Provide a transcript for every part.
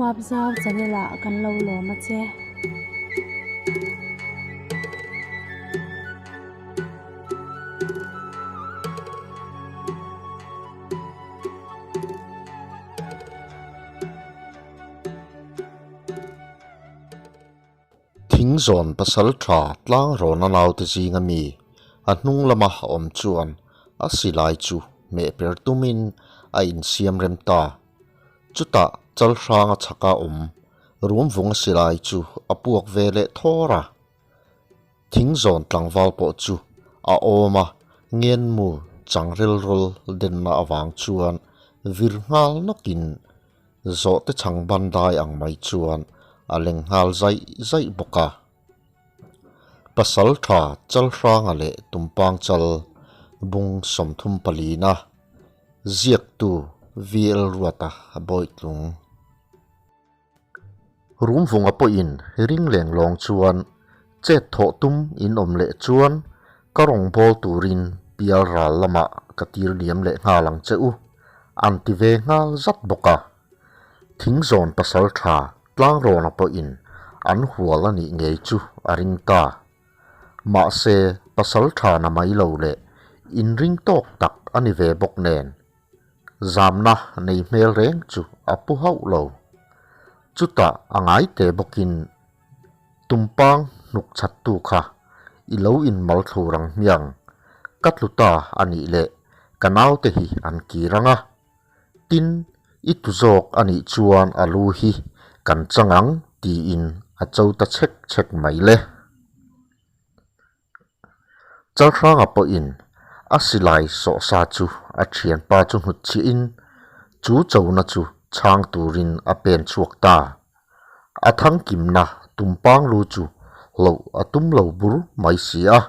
Huapzau channel ah kan lo lawm a che. Thingzawn pasaltha tlangrawn a naute zinga mi a hnung lama a awm chuan a silai chu hmeh per tumin a insiam rem ta. Chutah chalhranga chhaka awm rumvunga silai chu a puak ve leh thawr a. Thingzawn tlangval pawh chu a awm a, ngenmu changrel rawl denna avang chuan vir nghal nawkin Zawhte chhang ban dai ang mai chuan a leng nghal zaih zaih bawk a. Pasal tha Chalhranga leh Tumpang Chal bung 34na ziaktu VL Ruata Bawitlung. Rumvunga pawhin ring leng lawng chuan chet thawh tum in awm leh chuan ka rawngbâwl turin pial ral lamah ka tir liam leh nghal ang che u, an ti ve nghal zat bawk a. Thingzawn pasal tha Tlangrawna pawhin an hual a nih ngei chu a ring ta. Mahse, pasal tha na mai lo leh inring tawk tak a ni ve bawk nen. Zamna nei hmel reng chu a pu hauh lo. Chutah a ngai te bawkin Tumpang hnuk chhattu kha i lo inmal thlur ang hmiang, ka tlu ta a nih leh ka naute hi an kir ang a. Tin, i tu zawk a nih chuan a lu hi kan chang ang tiin a cho ta chhek chhek mai le. Chalhranga pawhin a silai sawhsa chu a thianpa chu hnutchhiahin chu chona chu chhang turin a pen chhuak ta. A thangkimna tumpang lu chu hloh a tum lo bur mai si a.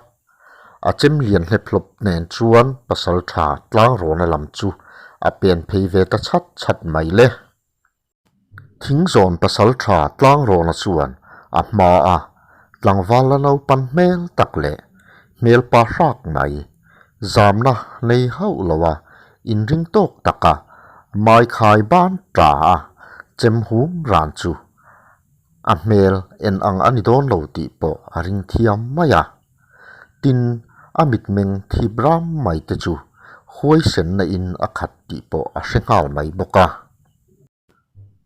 A chem lian hlep hlawp nen chuan pasaltha tlangrawna lam chu a pen phei ve ta chhat chhat mai le. Thingzawn pasaltha Tlangrawna chuan a hma a tlangval la naupan hmel tak leh hmel pa hrak mai, zamna nei hauh lo a inring tawk taka mai khai ban ta a chem hum ran chu a hmel en ang a ni dawn lo tih pawh a ring thiam mai a. Tin, a mitmeng thip ram mai te chu huaisenna in a khat tih pawh a hre nghal mai bawk a.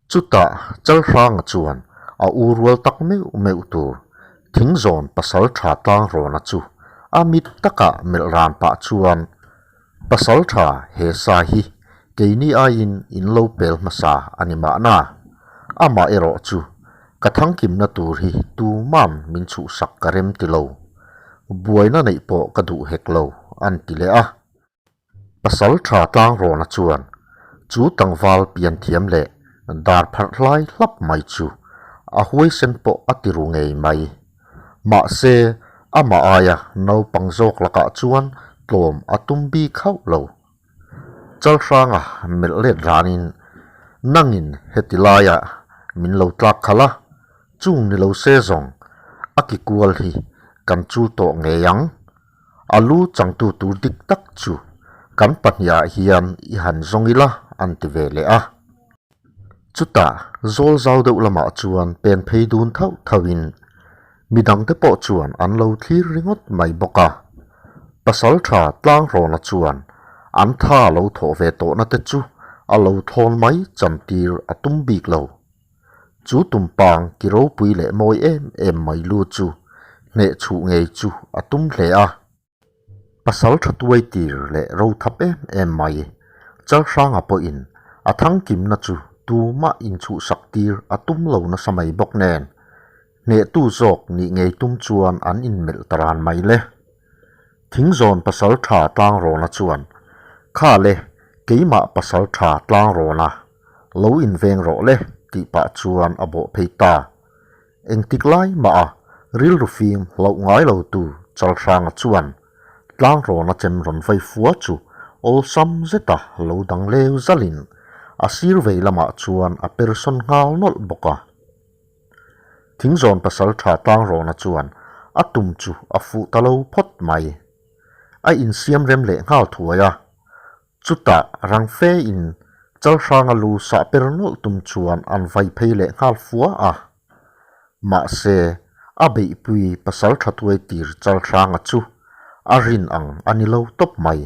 Chutah Chalhranga chuan a u rual tak meuh meuh tur Thingzawn pasal tha Tlangrawna chu a mit takah melh ran pah chuan, Pasal tha he sa hi keini aiin in lo pel hmasa a ni mahna, amah erawh chu ka thangkimna tur hi tuman min chhuhsak ka rem ti lo, buaina neih pawh ka duh hek lo, an ti leh a. Pasal tha Tlangrawna chuan chu tlangval pian thiam leh dar pharh hlai hlap mai chu a huaisen pawh a ti ru ngei mai. Mahse, amah aia naupang zawk lakah chuan tlawm a tum bik hauh lo. Chalhranga melh let ranin, Nangin heti laiah min lo tlak khalh a, chung ni lo se zawng a ki kual hi kan chul tawh ngei ang. A lu changtu tur dik tak chu kan pahnihah hian i han zawng ila an ti ve leh a. Chutah zawl zau deuh lamah chuan pen phei dun thauh thauhin midangte pawh chuan an lo thlir ringawt mai bawk a. Pasaltha Tlangrawna chuan an tha lo thawh ve tawhna te chu a lo thawn mai chantir a tum bik lo. Chu tumpang ki ropui leh mawi em em mai lu chu hneh chhuh ngei chu a tum hle a. Pasal tha tuai tir leh ro thap em em mai Chalhranga pawhin a thangkimna chu tumah inchhuhsak tir a tum lo nasa mai bawk nen, hnehtu zawk nih ngei tum chuan an inmelh ta ran mai le. Thingzawn pasal tha Tlangrawna chuan, Kha le, keimah pasal tha Tlangrawna, Lo inveng rawh le tih pah chuan a bawh phei ta. Engtik lai mah a rilru fim hlauh ngai lo tu Chalhranga chuan tlangrawn a chem rawn vei fua chu awlsam zeta lo dang leu zalin a sir vei lamah chuan a per sawn nghal nawlh bawk a. Thingzawn pasaltha Tlangrawna chuan a tum chu a fuh ta lo phawt mai. A insiam rem leh nghal thuai a. Chutah rang fe in Chalhranga lu sah per nawlh tum chuan an vai phei leh nghal fua a. Mahse, a beihpui pasaltha tuai tir Chalhranga chu a rin ang a ni lo tawp mai.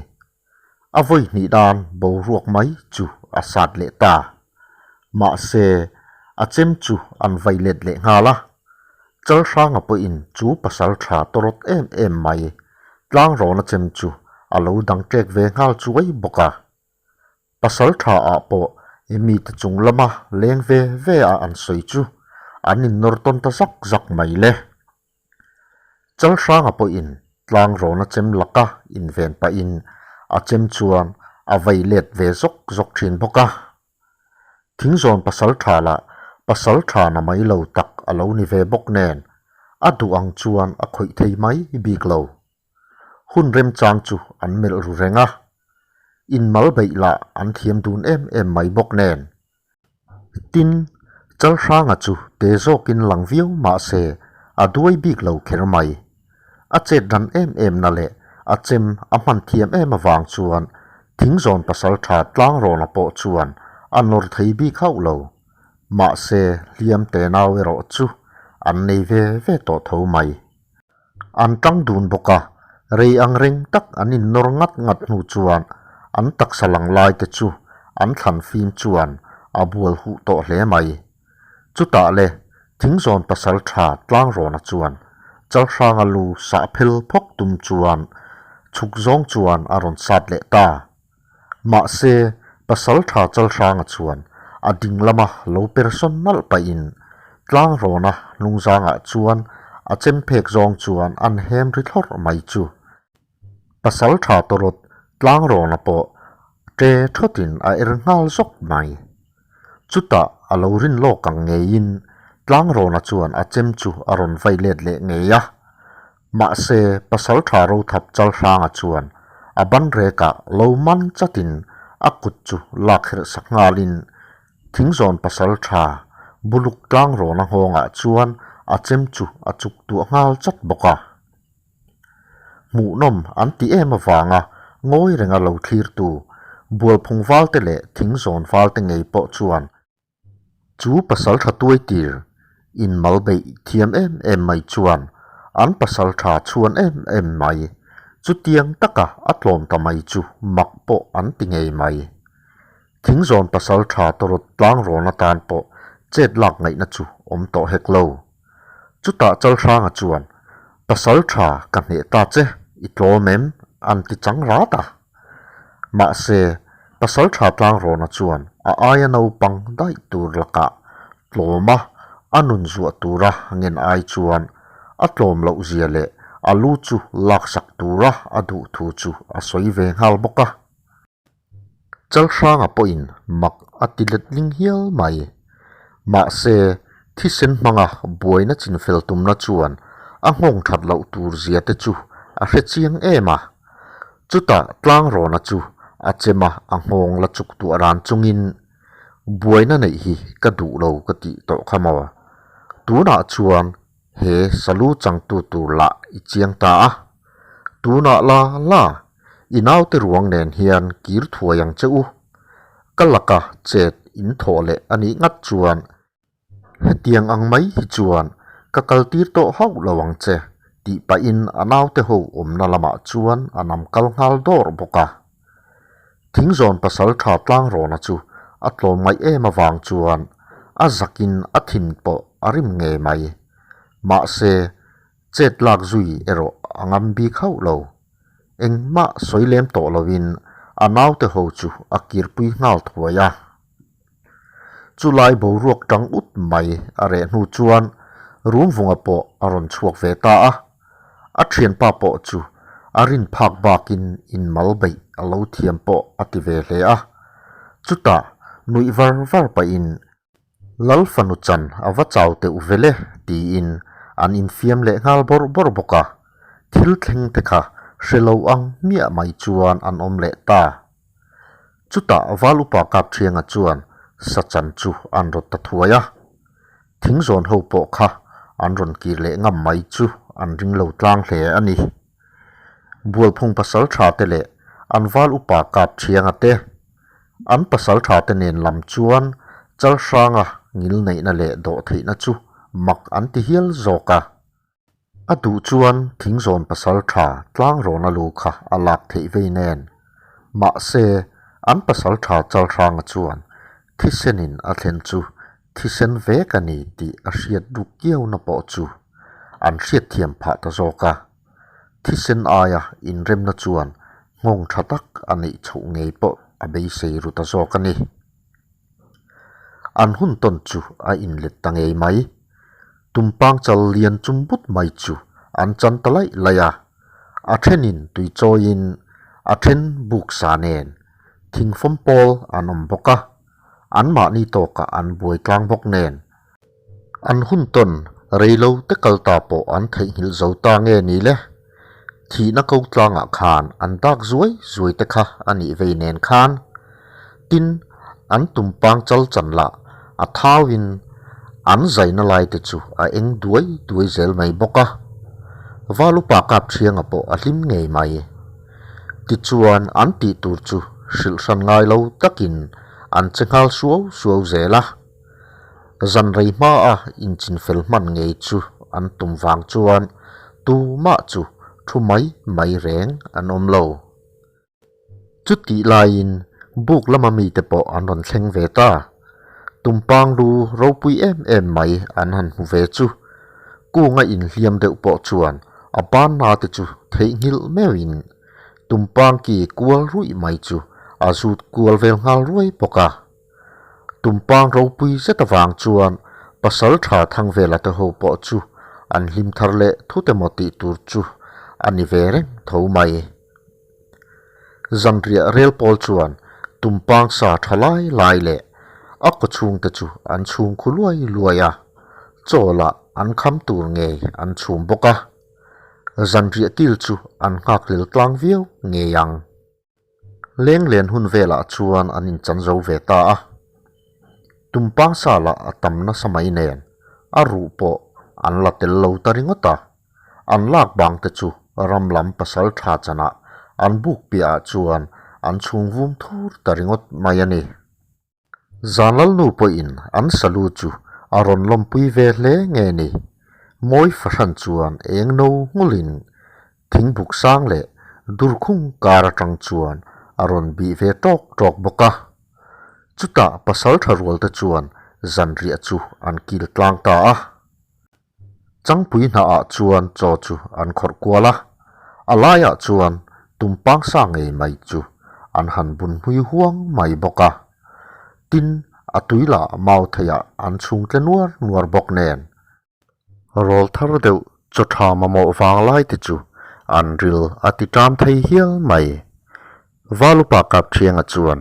A vawi hnih dan boruak mai chu a sat leh ta. Mahse, a chem chu an vai let leh nghal a. Chalhranga pawhin chu pasaltha tawrawt em em mai tlangrawna chem chu a lo dang ṭek ve nghal chuai bawk a. Pasal tha ah pawh i mite chung lama leng ve ve a an sawi chu an innawr tawn ta zak zak mai le. Chalhranga pawhin tlang rawna chem laka inven pahin a chem chuan a vei let ve zawk zawk thin bawk a. Thingzawn pasal tha lah pasal tha na mai lo tak a lo ni ve bawk nen a duh ang chuan a khawih thei mai bik lo. Hun remchang chu an melh ru reng a, inmal beih lah an thiam dun em em mai bawk nen. Tin, Chalhranga chu te zawkin lang viau mah se a duai bik lo kher mai. A chet ran em em na leh a chem a hman thiam em avang chuan thingzawn pasaltha Tlangrawna pawh chuan a nawr thei bik hauh lo. Mahse, hliam te nau erawh chu an nei ve ve tawh tho mai. An tang dun bawk a, rei ang reng tak an innawr ngat ngat hnu chuan an taksa lang lai te chu an thlan fim chuan a bual huh tawh hle mai. Chutah le Thingzawn pasal tha Tlangrawna chuan Chalhranga lu sah phel phawk tum chuan chhuk zawng chuan a rawn sat leh ta. Mahse, Pasaltha Chalhranga chuan a ding lama lo persawn nalh pahin Tlangrawna hnungzangah chuan a chem phek zawng chuan an hem ri thlawrh mai chu. Pasaltha tawrawt Tlangrawna pawh ṭe thawtin a er nghal zawk mai. Chutah a lo rin lawk ang ngeiin Tlangrawna chuan a chem chu a rawn vai let leh ngei a. Mahse, Pasaltha Rothap Chalhranga chuan a ban rekah lo man chatin a kut chu lak herh sak nghalin Thingzawn Pasaltha Buluk Tlangrawna nghawngah chuan a chem chu a chuk tuah nghal chat bawk a. Hmuhnawm an ti em avanga ngawi renga lo thlirtu Bualphung valte leh Thingzawn valte ngei pawh chuan Chu pasal tha tuai tir in mal beih thiam em em mai chuan an pasal tha chhuan em em mai. Chutiang taka a tlawm ta mai chu mak pawh an ti ngei mai. Thingzawn pasal tha tawrawt tlang rawn atan pawh chet lak ngaihna chu awm tawh hek lo. Chutah Chalhranga chuan, Pasal tha ka hneh ta che, i tlawm em? an ti chang rat a. Mahse, Pasaltha Tlangrawna chuan a aia naupang daih tur lakah tlawma a nun zuah tura ngen ai chuan a tlawm loh zia leh a lu chu laksak tura a duh thu chu a sawi ve nghal bawk a. Chalhranga pawhin mak a ti letling hial mai. Mahse, thisen hmanga buaina chinfel tumna chuan a nghawng that loh tur zia te chu a hre chiang em a. Chutah Tlangrawna chu a chem a, a nghawng la chuk tuah ran chungin, Buaina neih hi ka duh lo ka tih tawh kha maw? Tunah chuan he salu changtu tur lah i chiang ta a. Tunah la la, i naute ruang nen hian kir thuai ang che u. Ka laka chet in thawh leh a nih ngat chuan Hetiang ang mai hi chuan ka kaltir tawh hauh lo ang che, tih pahin a naute ho awmna lamah chuan a nam kal nghal dawr bawk a. Thingzawn pasal tha Tlangrawna chu a tlawm ngaih em avang chuan a zakin a thin pawh a rim ngei mai. Mahse, chet lak zui erawh a ngam bik hauh lo. Engmah sawi lem tawh loin a naute ho chu a kirpui nghal thuai a. Chulai boruak tang ut mai a reh hnu chuan Rumvunga pawh a rawn chhuak ve ta a. A thianpa pawh chu a rin phak bakin inmal beih a lo thiam pawh a ti ve hle a. Chutah nuih var var pahin Lal fanu chan a va chau teuh vel e tiin an infiam leh nghal bawrh bawrh bawk a. Thil thleng te kha hre lo ang hmiah mai chuan an awm leh ta. Chutah Val Upa Kapṭhianga chuan Sachan chu an rawt ta thuai a. Thingzawn ho pawh kha an rawn kir leh ngam mai chu an ring lo tlang hle a ni. Bualphung pasal tha te leh an Val Upa Kapṭhianga te. An pasaltha te nen lam chuan Chalhranga ngilneihna leh dawhtheihna chu mak an ti hial zawk a. A duh chuan thingzawn pasaltha Tlangrawna lu kha a lak theih vei nen. Mahse, an pasaltha Chalhranga chuan thisenin a thlen chu thisen vek a ni tih a hriat ruk kiauna pawh chu an hriatthiam phah ta zawk a. Thisen aia inremna chuan nghawng tha tak a neih chhoh ngei pawh a beisei ru ta zawk a ni. An hun tawn chu a inlet ta ngei mai. Tumpang chal lian chum but mai chu an chan ta laih laih a, a thenin tui chawiin a then buk sa nen thingfawm pawl an awm bawk a, anmahni tawkah an buai tlang bawk nen. An hun tawn reilo te kal ta pawh an theihnghilh zo ta nge ni le? Thihna ko tlangah khan an dak zuai zuai te kha a nih vei nen khan. Tin, an tumpang chal chan lah a thauin an zaina lai te chu a eng duai duai zel mai bawk a. Valupa kap thianga pawh a hlim ngei mai. Tichuan an tih tur chu hrilh hran ngai lo takin an che nghal suau suau zel a. Zan rei hmaa inchinfel hman ngei chu an tum vang chuan tumah chu thu mai mai reng an awm lo. Chutih laiin buk lama mite pawh an rawn thleng ve ta. Tumpang lu ropui em em mai an han hmu ve chu kunga inhliam deuh pawh chuan a banna te chu theihnghilh meuhin tumpang ki kual ruih mai chu a zut kual vel nghal ruai bawk a. Tumpang ropui zet avang chuan pasal tha Thangvela te ho pawh chu an hlim thar leh thut emaw tih tur chu a ni ve reng tho mai. Zanriah rel pawl chuan tumpang sa tha lai lai leh a kaw chhungte chu an chhung khu luai luai a, chaw lah an kham tur ngei an chhum bawk a. Zanriah kil chu an nghakhlel tlang viau ngei ang. Lenglen hun velah chuan an inchan zo ve ta a, tumpang sa lah a tam nasa mai nen a ruh pawh an la tel lo ta ringawt a, an lak bang te chu ram lam pasal tha chanah an buk piahah chuan an chhung vum thur ta ringawt mai a ni. Zanlalnu pawhin an salu chu a rawn lawmpui ve hle nge ni? Mawi fahran chuan eng no nghulhin thingbuk sang leh durkhung kar atang chuan a rawn bih ve tawk tawk bawk a. Chutah pasaltha rualte chuan zanriah chu an kil tlang ta a. Changpui hnahah chuan chaw chu an khawrh kual a, a laiah chuan tumpang sa ngei mai chu an han bun hmui huang mai bawk a. Tin, a tui lah mau theiah an chhung tle nuar nuar bawk nen. Rawl thar deuh chaw tha mamawh vang lai te chu an ril a ti ṭam thei hial mai. Valupa Kapṭhianga chuan,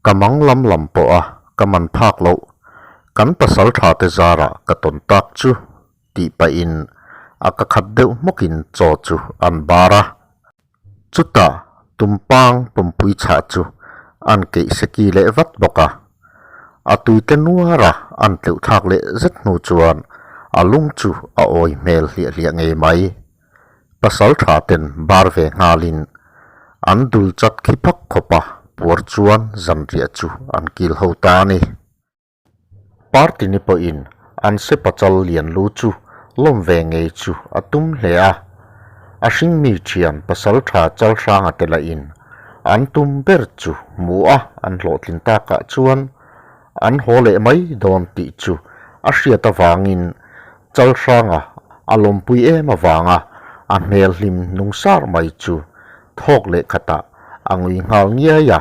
Ka mang lam lam pawh a, ka man phak loh. Kan pasal tha te zarah ka tawn tak chu, tih pahin a ka khat deuh hmawkin chaw chu an bar a. Chutah tumpang pumpui chhah chu an keih seki leh vat bawk a. A tuite nuara an tleuh thlak leh zet hnu chuan a lung chu a awi hmel hliah hliah ngei mai. Pasal tha ten bar ve nghalin an dul chat khi phak khawp a, puar chuan zanriah chu an kil ho ta a ni. Party ni pawhin an se pachal lian lu chu lawm ve ngei chu a tum hle a, a hringmi thian pasal tha chal hranga te lahin an tum ber chu hmu a an hlawhtlin takah chuan an haw leh mai dawn tih chu a hriat avangin Chalhranga a lawmpui em avanga a hmel hlim nung sar mai chu thawk leh khatah a ngui nghal ngiai a.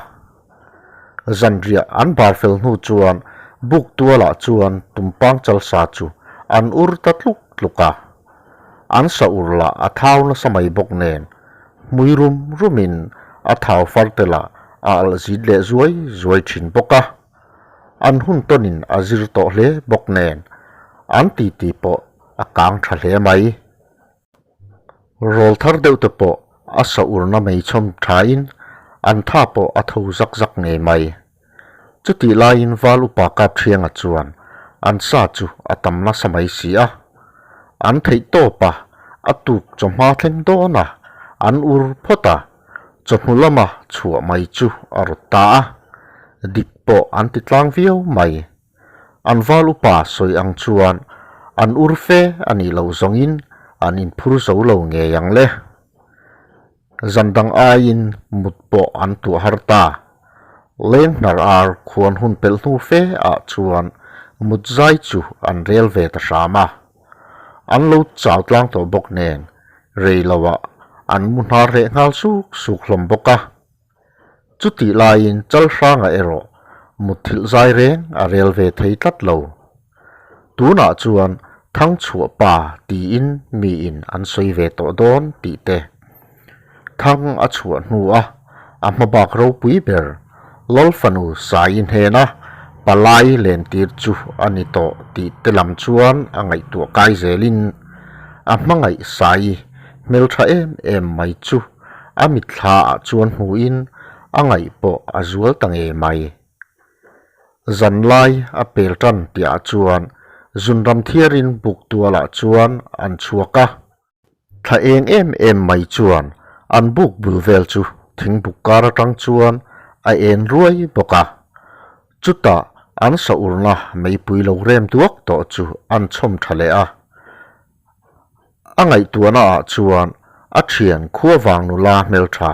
Zanriah an bar fel hnu chuan buk tualah chuan tumpang chalsa chu an ur ta tluk tluk a. An sa ur lah a thau nasa mai bawk nen hmui rum rumin a thau far te lah a alh zit leh zuai zuai thin bawk a. An hun tawnin a zir tawh hle bawk nen an titi pawh a kang tha hle mai. Rawl thar deuh te pawh a sa urna mei chhawm thain an tha pawh a tho zak zak ngei mai. Chutih laiin Val Upa Kapthianga chuan an sa chu a tam nasa mai si a. An theih tawp a, a tuk chawhma thleng dawn a, an ur phawt a. Chawhnu lama chhuah mai chu a rawt ta a. Dik pawh an ti tlang viau mai. An val upa sawi ang chuan an ur fe a nih loh zawngin an inphur zo lo ngei ang le. Zan dang aiin mut pawh an tuah har ta. Leng hnar ar khuan hun pelh hnu fe ah chuan mut zai chu an rel ve ta hram a. An lo chau tlang tawh bawk nen rei lo ah an mu hnar reh nghal suk suk hlawm bawk a. Chutih laiin Chalhranga erawh mutthilh zai reng a rel ve thei tlat lo. Tunah chuan Thangchhuah pa tiin miin an sawi ve tawh dawn tih te. Thang a chhuah hnua a hmabak ropui ber Lal fanu Saii hnena palai lentir chu a ni tawh tih te lam chuan a ngaihtuah kai zelin a hmangaih Saii hmeltha em em mai chu A mitthla ah chuan hmuhin a ngaih pawh a zual ta ngei mai. Zanlai a pel tan tihah chuan zunram thiarin buk tualah chuan an chhuak a. Thla eng em em mai chuan an buk bul vel chu thingbuk kar atang chuan a en ruai bawk a. Chutah an saurna meipui lo rem duak tawh chu an chhawm tha leh a. A ngaihtuahna ah chuan a thian khua vang nula hmeltha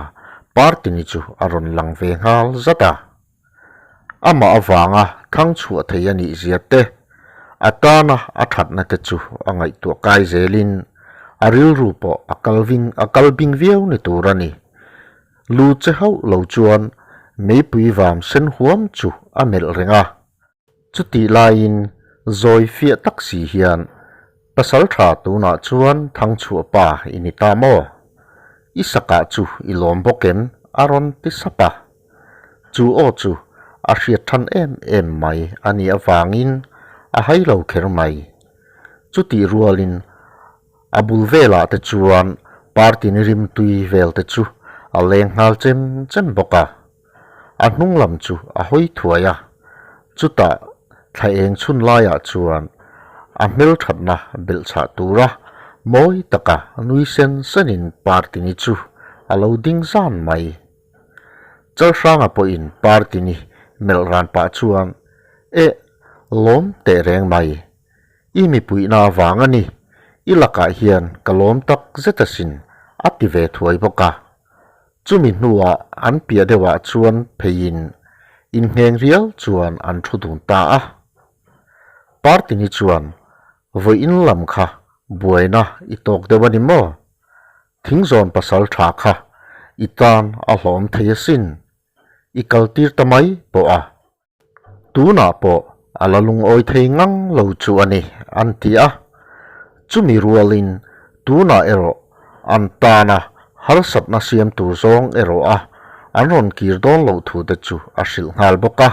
Partini chu a rawn lang ve nghal zat a. Amah avanga thang chhuah thei a nih zia te, a tana a thatna te chu a ngaihtuah kai zelin a rilru pawh a kal ving a kal bing viau ni tur a ni. Lu che hauh lo chuan meipui vam sen huam chu a melh reng a. Chutih laiin zawi fiah tak si hian, Pasal tha tunah chuan Thangchhuah pa i ni ta maw? I sakah chu i lawm bawk em? a rawn ti sap a. Chu aw chu a hriat than em em mai a nih avangin a hai lo kher mai. Chutih rualin a bul velah te chuan party ni rimtui vel te chu a leng nghal chem chem bawk a. A hnung lam chu a hawi thuai a, chutah thla eng chhun laiah chuan a hmelthatna belh chhah tura mawi taka nui sen senin Partini chu a lo ding zan mai. Chalhranga pawhin Partini melh ran pah chuan, Eh, lawm teh reng mai. I mipuihna avang a ni, i lakah hian ka lawm tak zet asin, a ti ve thuai bawk a. Chumi hnuah an piah deuhah chuan pheiin inngheng riau chuan an thu dun ta a. Partini chuan, Vawiin lam kha buaina i tawk deuh a ni maw? Thingzawn pasal tha kha i tan a hlawm thei asin, i kaltir ta mai pawh a. Tunah pawh a la lungawi thei ngang lo chu a ni, an ti a. Chumi rualin tunah erawh an tana harsatna siam tur zawng erawh a an rawn kir dawn loh thu te chu a hrilh nghal bawk a.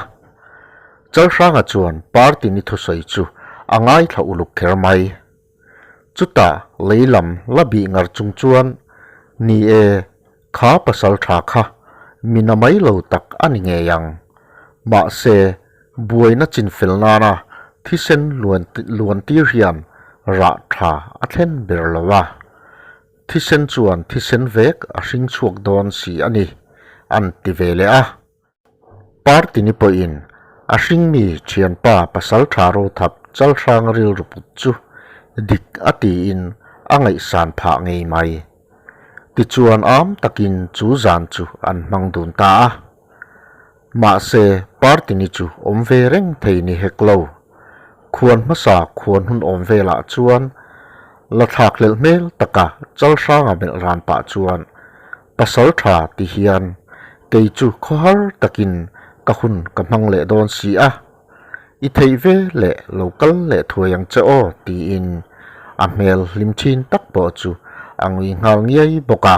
Chalhranga chuan party ni thusawi chu a ngaithla uluk kher mai. Chutah lei lam la bih ngar chung chuan, Ni e, kha pasal tha kha mi na mai lo tak a ni ngei ang. Mahse, buaina chinfel nana thisen luan luan tir hian rah tha a thlen ber lo a. Thisen chuan thisen vek a hring chhuak dawn si a ni, an ti ve leh a. Party ni pawhin a hringmi thianpa pasal tha rothap chalhrang rilru put chu dik a tiin a ngaihsan phah ngei mai. Tichuan am takin chu zan chu an hmang dun ta a. Mahse party ni chu awm ve reng thei ni hek lo. Khuan hmasa khuan hun awm velah chuan la thlak hlelh hmel taka chalhranga melh ran pah chuan Pasal tha ti hian kei chu khawhar takin ka hun ka hmang leh dawn si a, i theih ve leh lo kal leh thuai ang che aw tiin a hmel hlim thin tak pawh chu a ngui nghal ngiai bawk a.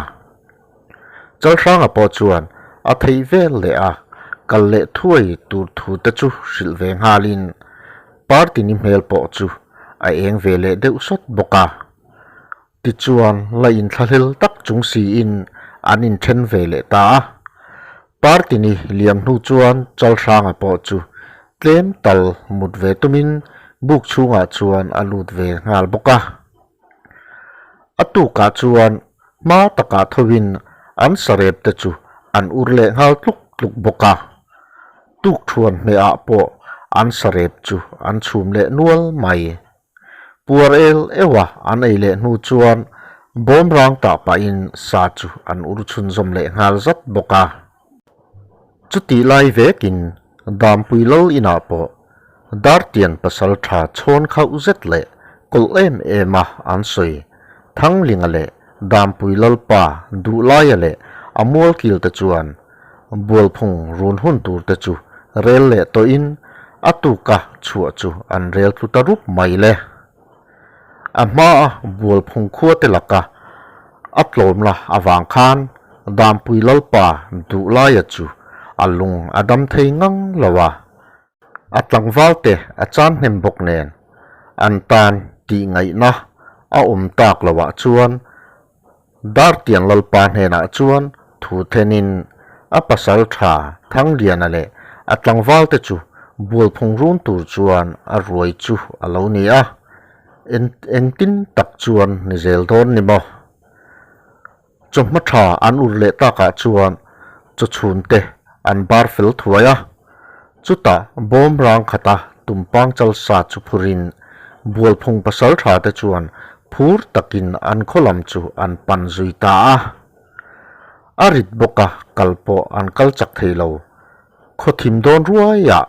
Chalhranga pawh chuan a theih vel leh a kal leh thuai tur thu te chu hrilh ve nghalin party ni hmel pawh chu a eng ve leh deuh sawt bawk a. Tichuan, la inthlahlel tak chung siin an inthen ve leh ta a. Party ni liam hnu chuan Chalhranga pawh chu tlem tal mut ve tumin buk chhungah chuan a lut ve nghal bawk a. A tukah chuan hma takah thoin an sarep te chu an ur leh nghal tluk tluk bawk a. Tukṭhuan hmehah pawh an sarep chu an chhum leh nual mai. Puar el euha an ei leh hnu chuan bawmrang tah pahin sa chu an ur chhunzawm leh nghal zat bawk a. Chutih lai vekin Dampui Lal inah pawh Dartian pasal tha chhawn khauh zet leh kawlh em em a an sawi. Thanglinga leh Dampui Lalpa Duhlaia leh a mualkil te chuan Bualphung run hun tur te chu rel leh tawhin a tuka chhuah chu an rel tlu ta rup mai le. A hmaa Bualphung khua te laka a tlawmla avang khan Dampui Lalpa Duhlaia chu a lung a dam thei ngang lo a. A tlangval te a chan hnem bawk nen an tan tih ngaihna a awm tak loah chuan Dartiang Lalpa hnenah chuan thu thenin a pasal tha Thangliana leh a tlangval te chu Bualphung run tur chuan a ruai chu a lo ni a, engtin tak chuan ni zel dawn ni maw? Chawhma tha an ur leh takah chuan chawchhun te an bar fel thuai a, chutah bawm rang khata tumpang chal sa chu phurin Bualphung pasal tha te chuan phur takin an khaw lam chu an pan zui ta a. A rit bawk a, kal pawh an kal chak thei lo. Khaw thim dawn ruaiah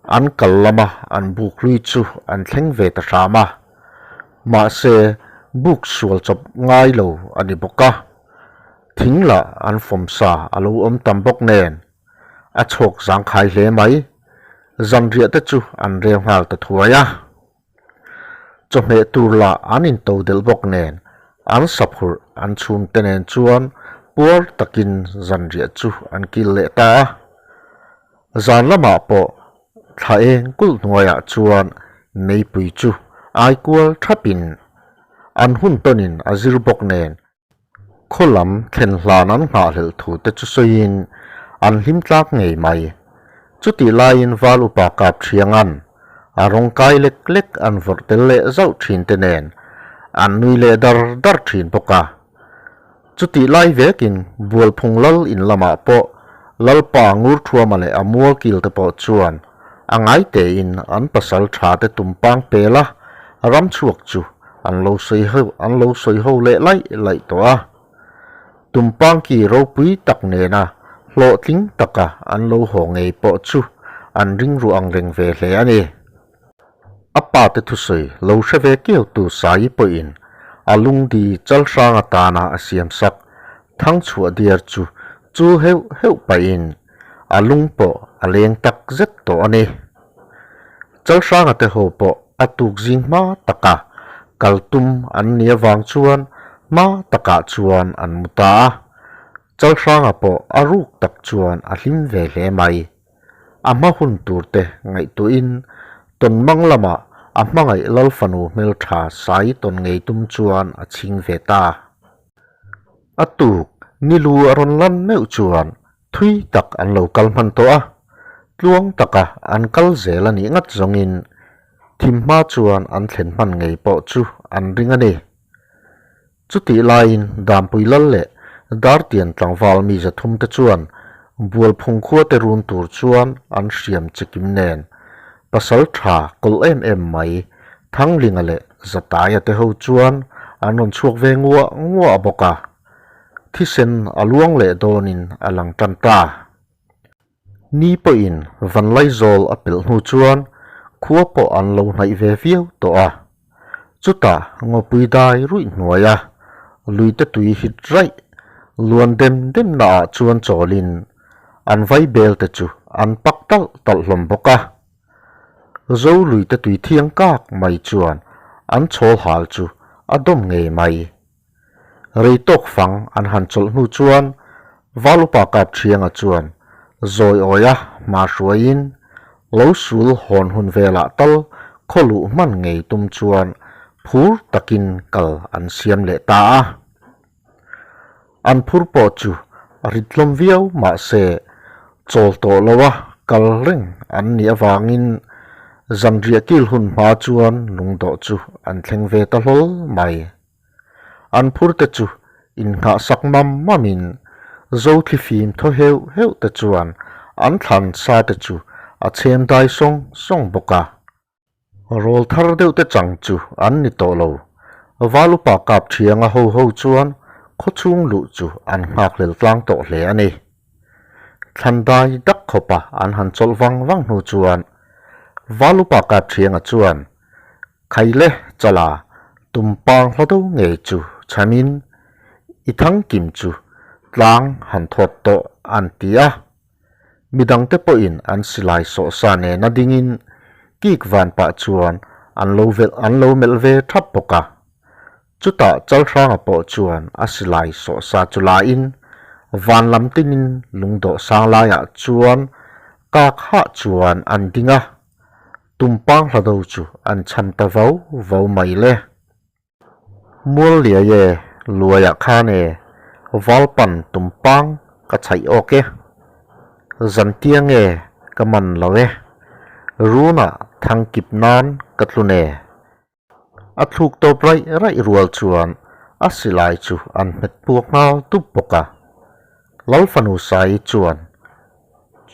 an kal lama an buk hlui chu an thleng ve ta hram a. Mahse, buk sual chawp ngai lo a ni bawk a, thing lah an fawm sa a lo awm tam bawk nen, a chhawk zangkhai hle mai. Zanriah te chu an rel nghal ta thuai a. Chawhmeh tur lah an into delh bawk nen, an saphurh an chhung te nen chuan puar takin zanriah chu an kil leh ta a. Zan lamah pawh thla eng kulh hnuaiah chuan meipui chu ai kual thapin an hun tawnin a zir bawk nen khaw lam thlen hlan an nghahhlelh thu te chu sawiin an hlim tlak ngei mai. Chutih laiin val upa kap thianga'n a rawng kai lek lek an vawrh tel leh zauh thin te nen an nui leh dar dar thin bawk a. Chutih lai vekin Bualphung Lal in lamah pawh Lalpa Ngurthuama leh a mualkil te pawh chuan a ngai tein an pasal tha te tumpang pela ram chhuak chu an lo sawi ho an lo sawi ho leh laih laih tawh a. Tumpang ki ropui tak nena hlawhtling taka an lo haw ngei pawh chu an ring ruh ang reng ve hle a ni. A pa te thusawi lo hre ve keu tu Saii pawhin a lungdi chal hrang atana a siam sak thang chhuah diar chu chu heuh heuh pahin a lung pawh a leng tak zet tawh a ni. Chal hranga te ho pawh a tuk zing hma taka kal tum an nih avang chuan hma takah chuan an mu ta a. Chal hranga pawh a ruk tak chuan a hlim ve hle mai. A hma hun tur te ngaihtuahin tawnmang lamah a hmangaih Lal fanu hmeltha Sai tawn ngei tum chuan a chhing ve ta. A tuk ni lu a rawn lan meuh chuan thui tak an lo kal hman tawh a, tluang taka an kal zel a nih ngat zawngin thim hma chuan an thlen hman ngei pawh chu an ring a ni. Chutih laiin Dampui Lal leh Dartian tlangval mi zathum te chuan Bualphung khua te run tur chuan an hriam chikim nen pasal tha kawlh em em mai Thanglinga leh Zataia te ho chuan an rawn chhuak ve nguah nguah bawk a, thisen a luang leh dawnin a lang tan ta. Ni pawhin Vanlaizawl a pelh hnu chuan khua pawh an lo hnaih ve viau tawh a. Chutah ngawpui dai ruih hnuaia luite tui hit raih luan dem dem naah chuan chawlin an vai bel te chu an pak talh talh hlawm bawk a. Zo luite tui thiang kak mai chuan an chhawl hal chu a dawm ngei mai. Rei tawk fang an han chawlh hnu chuan Valupa Kapthianga chuan zawi awia hma hruaiin lo sul hawn hun velah tal khaw luh hman ngei tum chuan phur takin kal an siam leh ta a. An phur pawh chu a rit hlawm viau mahse chawl tawh loa kal reng an nih avangin zanriah kil hun hma chuan lungdawh chu an thleng ve ta hlawl mai. An phur te chu innghah sak mam mamin Zothlifim thaw heuh heuh te chuan an thlan sa te chu a chhem dai sawng sawng bawk a. Rawl thar deuh te chang chu an ni tawh lo. Valupa kap thianga ho ho chuan khawchhung luh chu an nghakhlel tlang tawh hle a ni. Thlan dai dak khawpa an han chawlh vang vang hnu chuan Valupa kap thianga chuan Khaile chala tumpang hla do ngei chu chhamin i thangkim chu tlang han thawt tawh an ti a. Midangte pawhin an silai sawh sa nena dingin kik van pah chuan an lo velh an lo melh ve thap bawk a. Chutah Chalhranga pawh chuan a silai sawh sa chu lain van lam tinin lungdawh sang laiah chuan kak hah chuan an ding a, tumpang hlado chu an chhan ta vau vau mai le. Mual liai e, luaiah khan e, Valpan tumpang ka chhaih awk e, Zantiang e, ka man lo e, Runah thangkip nan ka tlun e. A thluk tawp raih raih rual chuan a silai chu an hmet puak nghal dup bawk a. Lalfanu Saii chuan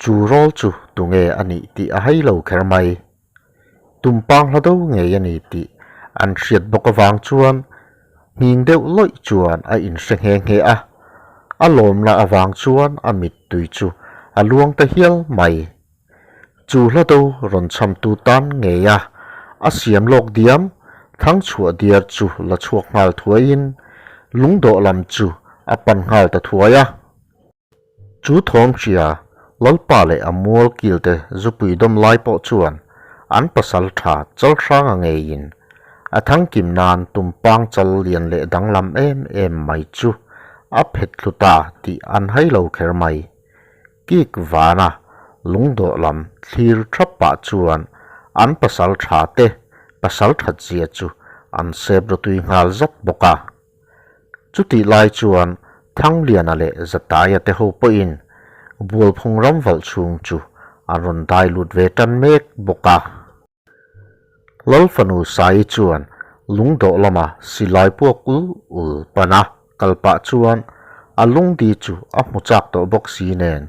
chu rawl chu tunge a nih tih a hai lo kher mai. Tumpang hla do ngei a ni tih an hriat bawk avang chuan nghing deuh lawih chuan a inhre nghe nghe a, a lawmna avang chuan a mittui chu a luang ta hial mai. Chu hla do rawn chhamtu tan ngei a, a siam lawk diam, thangchhuah diar chu la chhuak nghal thuaiin lungdawh lam chu a pan nghal ta thuai a. Chu thawm hria Lalpa leh a mual kilte zupui dawm lai pawh chuan an pasal tha chal hranga ngeiin a thangkim nan tumpang chal lian leh danglam em em mai chu a phet thlu ta tih an hai lo kher mai. Kik vana lungdawh lam thlir thap pah chuan an pasal tha te pasal that zia chu an sep rawtui nghal zat bawk a. Chutih lai chuan Thangliana leh Zataia te ho pawhin Bualphung ram valh chhung chu an rawn dai lut ve tan mek bawk a. Lalfanu Saii chuan lungdawh lama silai puak ul ul pan a kal pah chuan a lungdi chu a hmu chak tawh bawk si nen,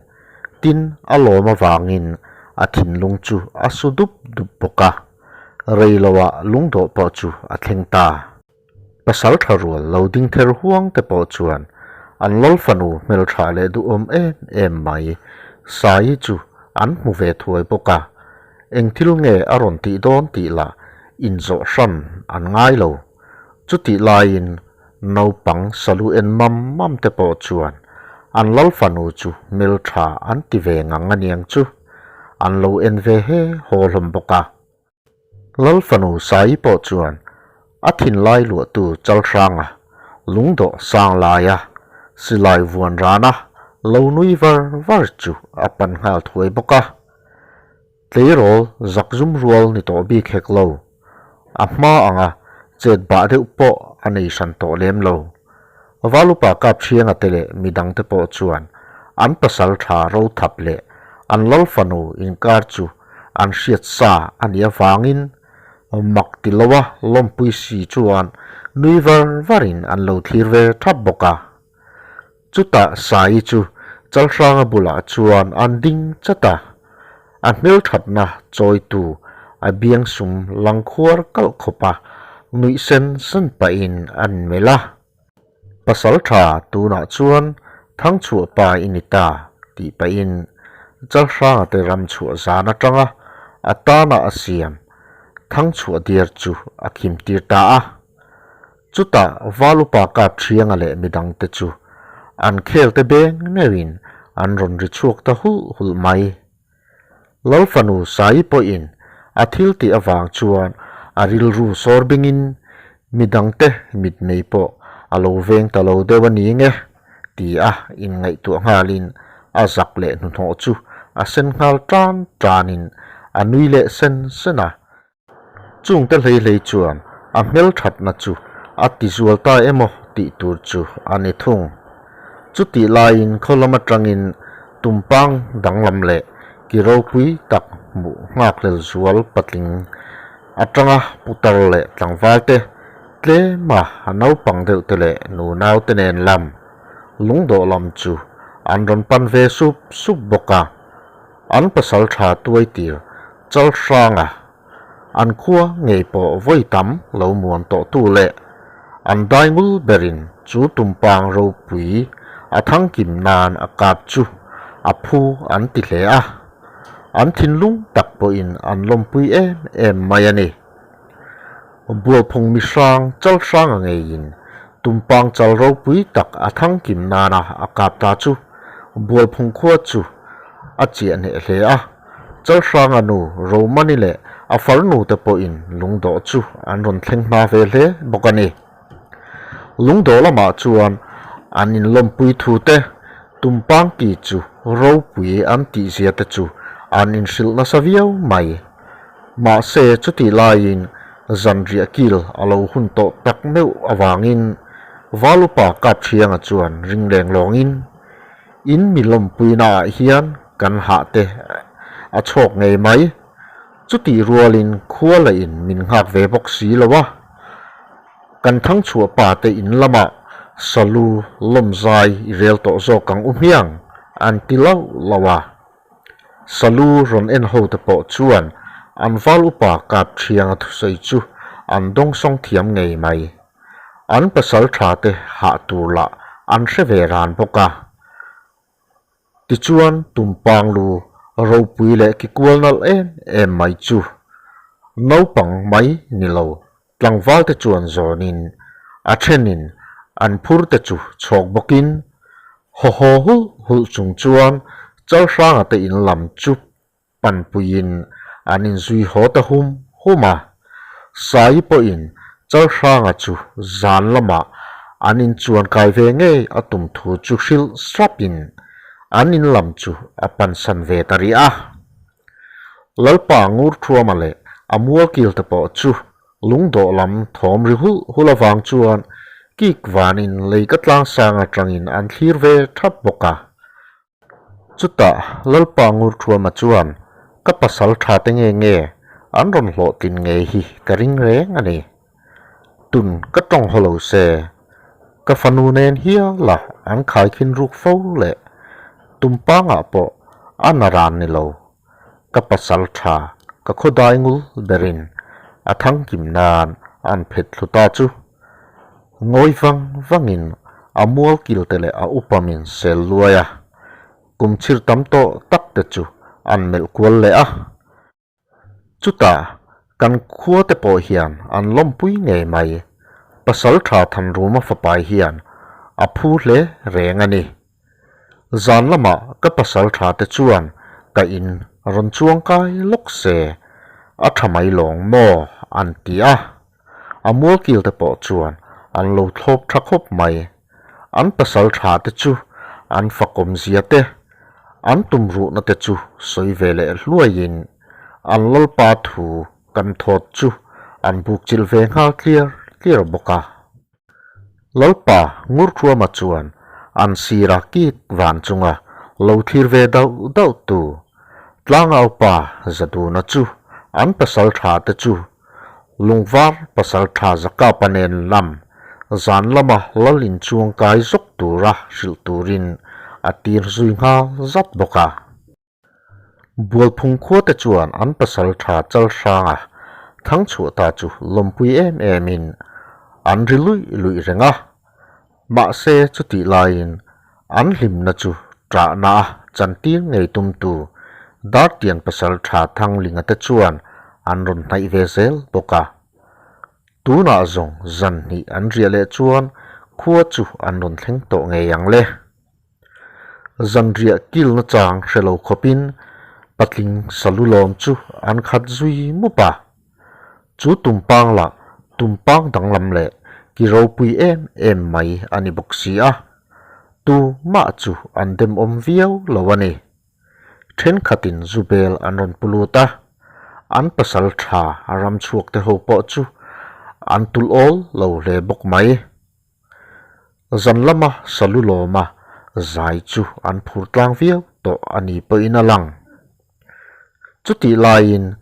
tin a lawm avangin a thinlung chu a su dup dup bawk a, reiloah lungdawh pawh chu a thleng ta. Pasal tha rual lo ding ther huang te pawh chuan an lal fanu hmeltha leh duhawm em em mai Saii chu an hmu ve thuai bawk a, eng thil nge a rawn tih dawn tih lah inzawh hran an ngai lo. Chutih laiin naupang salu en mam mam te pawh chuan an lal fanu chu hmeltha an ti ve ngang aniang chu an lo en ve he haw hlawm bawk a. Lal fanu Saii pawh chuan a thinlai luahtu Chalhranga lungdawh sang laia silai vuan rana lo nui var var chu a pan nghal thuai bawk a. Tleirawl zakzum rual ni tawh bik hek lo, a hma anga chet bah deuh pawh a nei hran tawh lem lo. Valupa Kapthianga te leh midangte pawh chuan an pasal tha rothap leh an lal fanu inkar chu an hriat sa a nih avangin mak ti loa lawmpui si chuan nui var varin an lo thlir ve thap bawk a. Chutah Saii chu Chalhranga bulah chuan an ding chat a, a hmelthatna chawitu a biangsum lang khuar kalh khawpa nuih sen sen pahin an melh a. Pasal tha tunah chuan Thangchhuah pa i ni ta tih pahin Chalhranga te ram chhuah zan atanga a tana a siam Thangchhuah diar chu a khim tir ta a. Chutah Valupa Kapthianga leh midangte chu an khel te beng meuhin an rawn ri chhuak ta hulh hulh mai. Lalfanu Saii pawhin a thil tih avang chuan a rilru sawr bingin midangte mitmei pawh a lo veng ta lo deuh a ni nge ti a inngaihtuah nghalin a zak leh hnuhnawh chu a sen nghal tan tanin a nui leh sen sen a. Chungte hlei hlei chuan a hmelthatna chu a tizual ta emaw tih tur chu a ni thung. Chutih laiin khaw lam atangin tumpang danglam leh ki ropui tak hmuh nghakhlel zual patling atanga putar leh tlangvalte tlema a naupang deuhte leh nunaute nen lam lungdawh lam chu an rawn pan ve sup sup bawk a. An pasaltha tuaitir Chalhranga an khua ngei pawh vawi tam lo muan tawhtu leh an daingul berin chu tumpang ropui a thangkim nan a kap chu a phu an ti hle a, an thinlung tak pawhin an lawmpui em em mai a ni. Bualphung mihrang Chalhranga ngeiin tumpang chal ropui tak a thangkim nana a kap ta chu Bualphung khua chu a chiah hneh hle a. Chalhranga nu Romani leh a farnu te pawhin lungdawh chu an rawn thleng hma ve hle bawk a ni. Lungdawh lamah chuan an inlawmpui thu te, tumpang ki chu ropui an tihzia te chu an inhrilh nasa viau mai. Mahse chutih laiin zanriah kil a lo hun tawh tak meuh avangin Valupa Kapthianga chuan ring leng lawngin, In mi lawmpuina ah hian kan hah te a chhawk ngei mai. Chutih rualin khua la in min nghak ve bawk si lo a. Kan thangchhuah pa te in lamah salu lawmzai i rel tawh zawk ang u hmiang an ti lauh lauh a. Salu rawn en ho te pawh chuan an val upa kap thianga thusawi chu an dawngsawng thiam ngei mai. An pasal tha te hah tur lah an hre ve ran bawk a. Tichuan tumpang lu ropui leh kikual nalh em em mai chu naupang mai ni lo tlangval te chuan zawnin a thenin an phur te chu chhawk bawkin haw haw hulh hulh chung chuan Chalhranga te in lam chu Panpuiin an inzui haw ta hum hum a, Saii pawhin Chalhranga chu zan lamah an inchuan kai ve ngei a tum thu chu hrilh hrapin an in lam chu a pansan ve ta rih a. Lalpa Ngurthuama leh a mualkil te pawh chu lungdawh lam thawm ri hulh hulh avang chuan kik vanin lei ka tlangsang atangin an thlir ve thap bawk a. Chutah Lalpa Ngurthuama chuan, Ka pasal tha te nge nge an rawn hlawhtlin ngei hi ka ring reng a ni. Tun ka tawng haw lo se, ka fanu nen hial a an khaikhin ruk fo leh tumpangah pawh a na ran ni lo. Ka pasal tha ka khawdai ngul berin a thangkim nan an phet thlu ta chu. Ngawi vang vangin a mual kil te leh a upa min sel luai a, kum chhir tam tawh tak te chu an melh kual leh a. Chutah kan khua te pawh hian an lawmpui ngei mai, pasal tha Thanruma fapai hian a phu hle reng a ni. Zan lamah ka pasal tha te chuan ka in rawn chuang kai lawk se, a tha mai lawng maw an ti a. A mualkil te pawh chuan an lo thlawp tha khawp mai. An pasal tha te chu an fakawm zia te, an tumruhna te chu sawi ve leh hluaiin an lalpa thu kan thawt chu an buk chilh ve nghal tliar tliar bawk a. Lalpa Ngurthuama chuan an sira kik van chunga lo thlir ve dauh dauh tu Tlangaupa Zaduna chu an pasal tha te chu Lungvar pasal tha Zakapa nen lam zan lama lal inchuang kai zawk tura hrilh turin a tir zui nghal zat bawk a. Bualphung khua te chuan an pasal tha Chalhranga thangchhuah ta chu lawmpui em emin an ri luih luih reng a. Mahse chutih laiin an hlimna chu ṭahna a chantir ngei tumtu Dartian pasal tha Thanglinga te chuan an rawn hnaih ve zel bawk a. Tunah zawng zan hnih an riah leh chuan khua chu an rawn thleng tawh ngei ang le. Zanriah kilna chang hre lo khawpin patling salu lawm chu an khat zui mup a. Chu tumpang lah tumpang danglam leh ki ropui em em mai a ni bawk si a, tu mah chu an demawm viau lo a ni. Thenkhatin zu bel an rawn pu lut a, an pasal tha ram chhuak te ho pawh chu an tulh awl lo hle bawk mai. Zan lama salu lawma zai chu an phur tlang viau tawh a ni pawhin a lang. Chutih laiin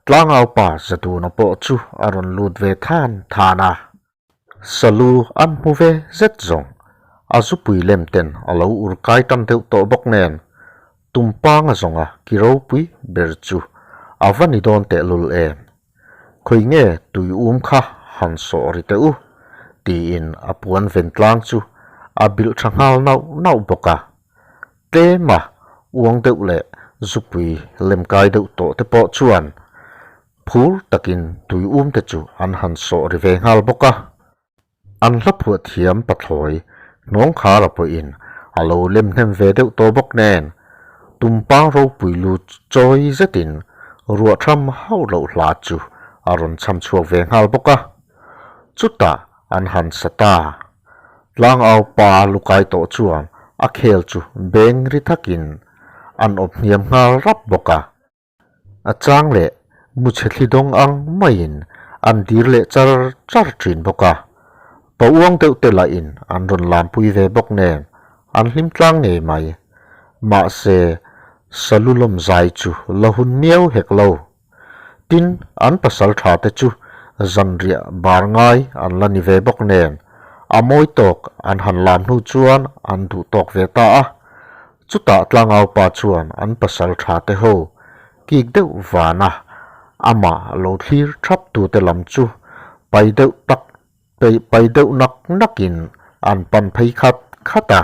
tlangaupa Zaduna pawh chu a rawn lut ve than than a. Salu an hmu ve zet zawng, a zupui lem ten a lo ur kai tan deuh tawh bawk nen. Tumpanga zawnga ki ropui ber chu a va ni dawn tehlul em? Khawi nge tui um kha han sawh ri teh u? tiin a puan ven tlang chu a bilh tha nghal nauh nauh bawk a. Tlema uang deuh leh zupui lem kai deuh tawh te pawh chuan phur takin tui um te chu an han sawh ri ve nghal bawk a. An hla phuah thiam pathlawi hnawngkhara pawhin a lo lem hnem ve deuh tawh bawk nen, tumpang ropui lu chawi zetin ruah tham hauh loh hla chu a rawn chham chhuak ve nghal bawk a. Chutah an han sa ta. Tlangau pa lukai tawh chuan a khel chu beng ri thakin an awp hniam nghal rap bawk a. A chang leh muchhe thli dawng ang maiin an dir leh char char thin bawk a, pa uang deuh te lahin an rawn lampui ve bawk nen an hlim tlang ngei mai. Mahse, salu lawm zai chu la hun miau hek lo. Tin, an pasal tha te chu zanriah bar ngai an la ni ve bawk nen a mawi tawk an han lam hnu chuan an duh tawk ve ta a. Chutah tlangaupa chuan an pasal tha te ho kik deuh vana amah lo thlir thap tute lam chu pai deuh tak pai deuh nak nakin an pan phei khat khat a.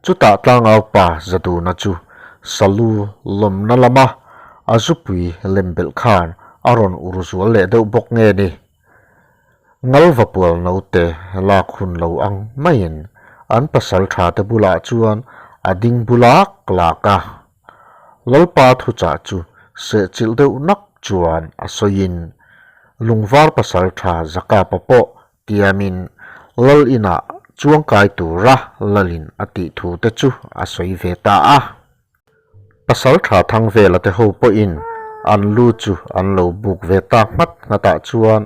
Chutah tlangaupa Zaduna chu salu lawmna lama a zupui lem belh khan a rawn ur zual leh deuh bawk nge ni. Ngalva pual naute lak hun lo ang maiin an pasal tha te bulah chuan a ding bulak lak a. Lalpa thuchah chu sehchilh deuh nak chuan a sawiin Lungvar pasal tha Zakapa pawh tiamin Lal inah chuangkai tura Lalin a tih thu te chu a sawi ve ta a. Pasal tha thang vela te ho pawhin an lu chu an lo buk ve tak nghat nghatah chuan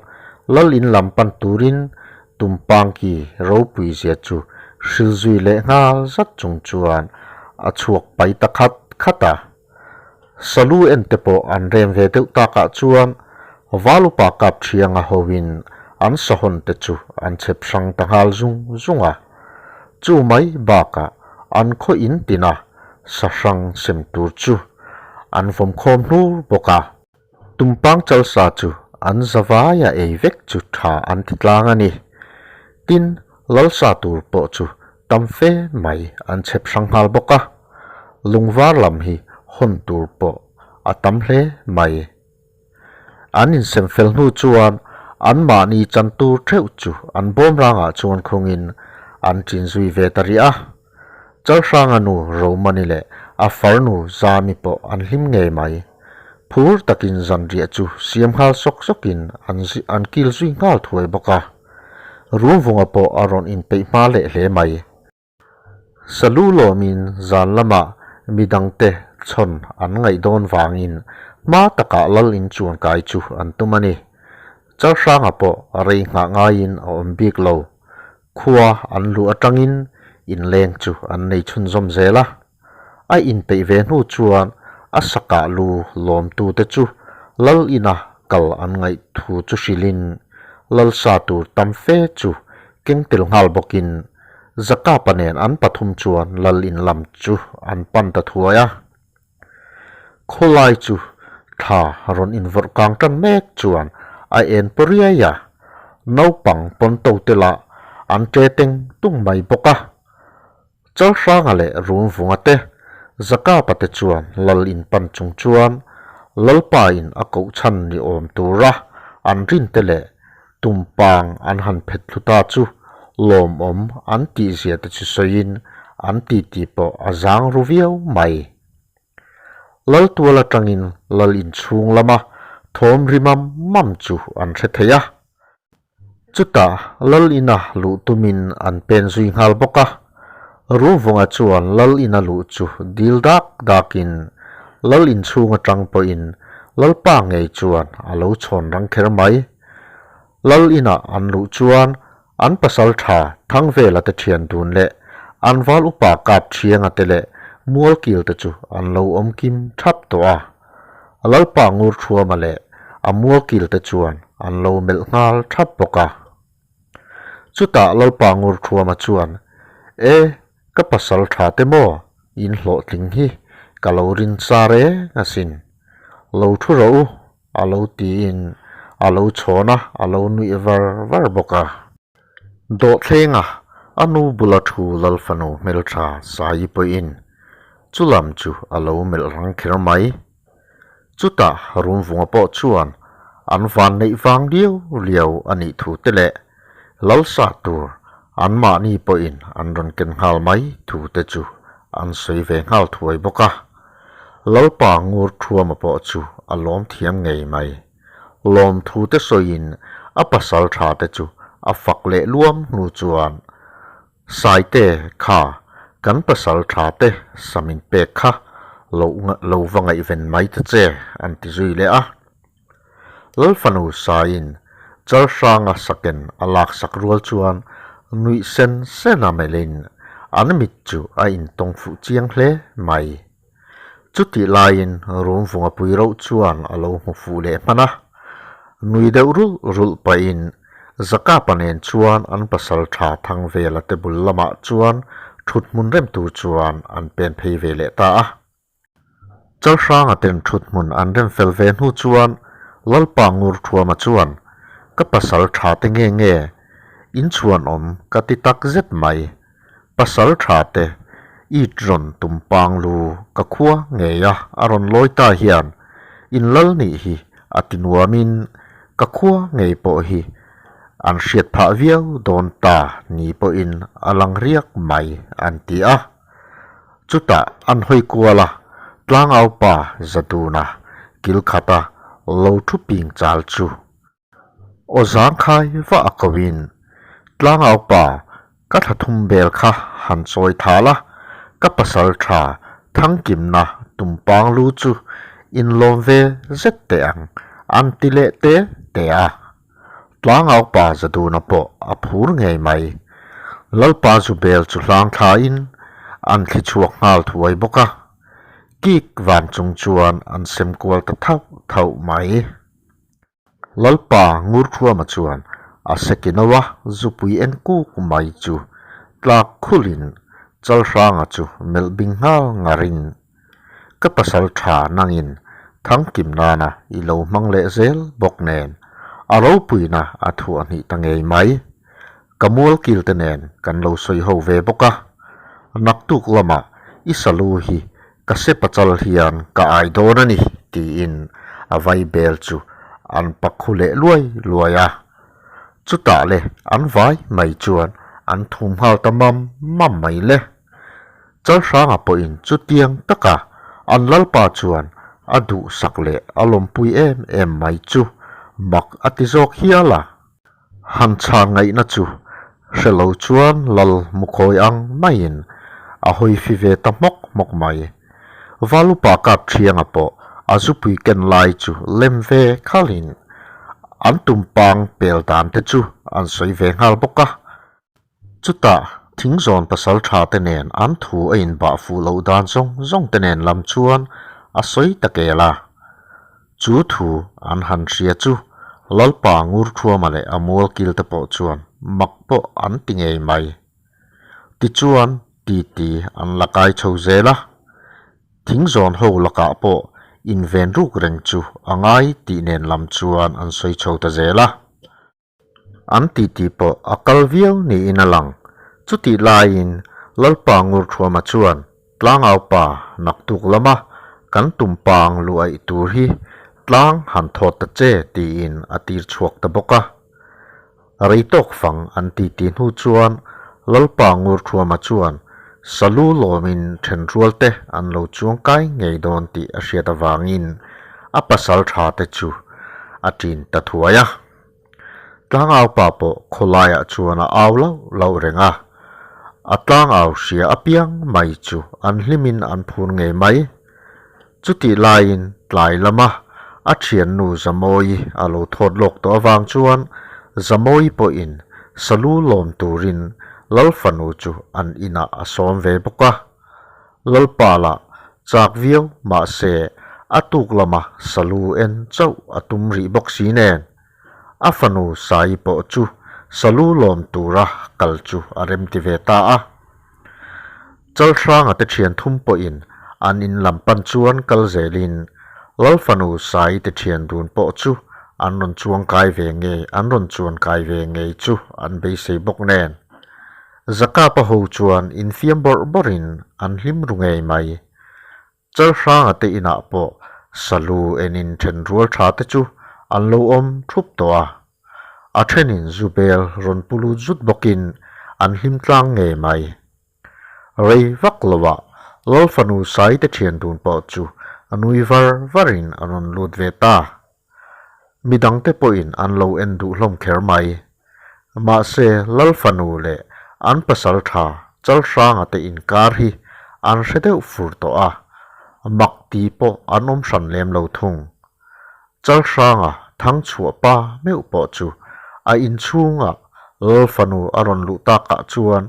lal in lam pan turin Tumpangki ropui zia chu hril zui leh nghal zat chung chuan a chhuak pai ta khat khat a. Salu en te pawh an rem ve deuh takah chuan Valupa kap thianga hoin an sahawn te chu an chhep hrang ta nghal zung zung a. Chu mai bakah an khaw in tina sahrang sem tur chu an vawm khawm hnur bawk a. Tumpang chalsa chu an zavaia ei vek chu tha an ti tlang a ni. Tin, lalsa tur pawh chu tam fe mai an chhep hrang nghal bawk a. Lungvar lam hi hawn tur pawh a tam hle mai. An insem fel hnu chuan anmahni chan tur theuh chu an bawm rangah chuan khungin an ṭin zui ve ta rih a. Chalhranga nu Romani leh a farnu Zami pawh an hlim ngei mai. Phur takin zanriah chu siam nghal sawk sawkin an an kil zui nghal thuai bawk a. Rumvunga pawh a rawn inpeih hma leh hle mai. Salu lawmin zan lamah midangte chhawn an ngaih dawn vangin hma takah lal in chuan kai chu an tum a ni. Chalhranga pawh rei nghah ngaiin a awm bik lo. Khua an luh atangin inleng chu an nei chhunzawm zel a. A inpeih ve hnu chuan a sakah lu lawmtute chu lal ina kal an ngaih thu chu hrilhin lalsa tur tam fe chu keng tel nghal bawkin Zakapa nen an pathum chuan lal in lam chu an pan ta thuai a. Khawlai chu thla rawn invawrh kang tan mek chuan a en paw riai a, naupang pawn to te lah an ṭe teng tung mai bawk a. Chalhranga leh Rumvunga te, Zakapa te chuan lal in pan chung chuan Lalpa in a koh chhan ni awm tura an rin te leh tumpang an han phet thlu ta chu lawmawm an tih zia te chu sawiin an titi pawh a zang ru viau mai. Lal tual atangin lal inchhung lama thawm ri mam mam chu an hre thei a. Chutah Lal ina luh tumin an pen zui nghal bawk a. Rumvunga chuan Lal ina luh chu dil dak dakin Lal inchhung atang pawhin Lalpa ngei chuan a lo chhawn rang kher mai. Lal ina an luh chuan an pasal tha Thangvela te thian dun leh an val upa kap thianga te leh mualkil te chu an lo awm kim thap tawh a. Lalpa ngur thuama leh a mualkil te chuan an lo melh nghal thap bawk a. Chutah Lalpa ngur thuama chuan, E, ka pasal tha te maw? In hlawhtling hi ka lo rin sa reng asin. Lo thu rawh u, a lo tiin a lo chhawn a, a lo nuih var var bawk a. Dawhthlenga a nu bula thu Lalfanu hmeltha Saii pawhin chu lam chu a lo melh rang kher mai. Chutah Rumvunga pawh chuan an van neih vang liau liau a nih thu te leh Lalsa tur anmahni pawhin an rawn ken nghal mai thu te chu an sawi ve nghal thuai bawk a. Lalpa Ngur Thuama pawh chu a lawm thiam ngei mai. Lawmthu te sawiin a pasal tha te chu a fak leh luam hnu chuan Saite kha kan pasal tha te sam in pek kha lo lo va ngaihven mai ta che an ti zui leh a. Lalfanu Saiin Chalhranga saken a laksak rual chuan nuih sen sen a melhin an mit chu a intawng fuh chiang hle mai. Chutih laiin Rumvunga pui rauh chuan a lo hmu fuh leh hman a, nui deuh rulh rulh pahin Zakapa nen chuan an pasal tha thang vela te bul lamah chuan thut hmun rem tur chuan an pen phei ve leh ta a. Chalhranga ten thut hmun an rem fel ve hnu chuan Lalpa Ngurthuama chuan, Ka pasal tha te nge nge, inchhuanawm ka ti tak zet mai. Pasal tha te it rawn tum pang lu ka khua ngei a a rawn lawi ta hian in lal nih hi a ti nuamin ka khua ngei pawh hi an hriat phah viau dawn ta ni pawhin a lang riak mai an ti a. Chutah an hawi kual a, tlangau pa Zaduna kil khata lo thu ping chal chu Aw zangkhai va a ko in, Tlangau pa, ka thla thum bel kha han chawi tha la, ka pasal tha Thangkimna tumpang lu chu in lawm ve zet teh ang, an ti leh te te a. Tlangau pa Zaduna pawh a phur ngei mai. Lalpa zu bel chu hlang thla in an thli chhuak nghal thuai bawk a. Kik van chung chuan an sem kual ta thauh thauh mai. Lalpa Ngurthuama chuan a sekino a zupui en kuk mai chu tlak khulhin Chalhranga chu melh bing nghal ngarin, Ka pasal tha nangin Thangkim nana i lo hmang leh zel bawk nen a ropuina a thuah hnih ta ngei mai. Ka mualkil te nen kan lo sawi ho ve bawk a, naktuk lamah i salu hi ka se pachal hian ka ai dawn a ni tiin a vai bel chu an pak khu leh luai luai a. Chutah le an vai mai chuan an thum nghal ta mam mam mai le. Chalhranga pawhin chutiang taka an lalpa chuan a duhsak leh a lawmpui em em mai chu mak a ti zawk hial a. Han chhan ngaihna chu hre lo chuan lal mukhawi ang maiin a hawi fi ve ta hmawk hmawk mai. Valupa kap thianga pawh a zupui ken lai chu lem ve khalhin an tumpang pel dan te chu an sawi ve nghal bawk a. Chutah thingzawn pasal tha te nen an thu a inbah fuh loh dan zawng zawng te nen lam chuan a sawi ta kel a. Chu thu an han hria chu Lalpa Ngurthuama leh a mualkil te pawh chuan mak pawh an ti ngei mai. Tichuan titi an la kai chho zel a, thingzawn ho lakah pawh inven ruk reng chu a ngai tih nen lam chuan an sawi chho ta zel a. An titi pawh a kal viau niin a lang. Chutih laiin Lalpa Ngurthuama chuan Tlangaupa naktuk lama kan tumpang luaih tur hi tlang han thawt ta che tiin a tir chhuak ta bawk a. Rei tawk fang an titi hnu chuan Lalpa Ngurthuama chuan Salu lawmin thenrual te an lo chuang kai ngei dawn tih a hriat avangin a pasal tha te chu a ṭin ta thuai a. Tlangaupa pawh khawlaiah chuan a au lauh lauh reng a, a tlangau hria apiang mai chu an hlimin an phur ngei mai. Chutih laiin tlai lama a thiannu Zamawii a lo thawt lawk tawh avang chuan Zamawii pawhin salu lawm turin Lalfanu chu an inah a sawm ve bawk a. Lalpa lah chak viau mahse a tuk lama salu en chauh a tum rih bawk si nen a fanu Saii pawh chu salu lawm tura kal chu a remti ve ta a. Chalhranga te thian thum pawhin an in lam pan chuan kal zelin Lalfanu Sai te thian dun pawh chu an rawn chuang kai ve ngei an rawn chuan kai ve ngei chu an beisei bawk nen. Zakapa ho chuan infiam bawrh bawrhin an hlim ru ngei mai. Chalhranga te inah pawh salu enin then rual tha te chu an lo awm thup tawh a. A thenin zu bel rawn pu lut zut bawkin an hlim tlang ngei mai. Rei vak loah Lalfanu Saite thian dun pawh chu a nui var varin a rawn lut ve ta. Midangte pawhin an lo en duh hlawm kher mai. Mahse, Lalfanu leh an pasal tha Chalhranga te inkar hi an hre deuh fur tawh a, mak ti pawh an awm hran lem lo thung. Chalhranga thangchhuah pa meuh pawh chu a inchhungah Lalfanu a rawn luh takah chuan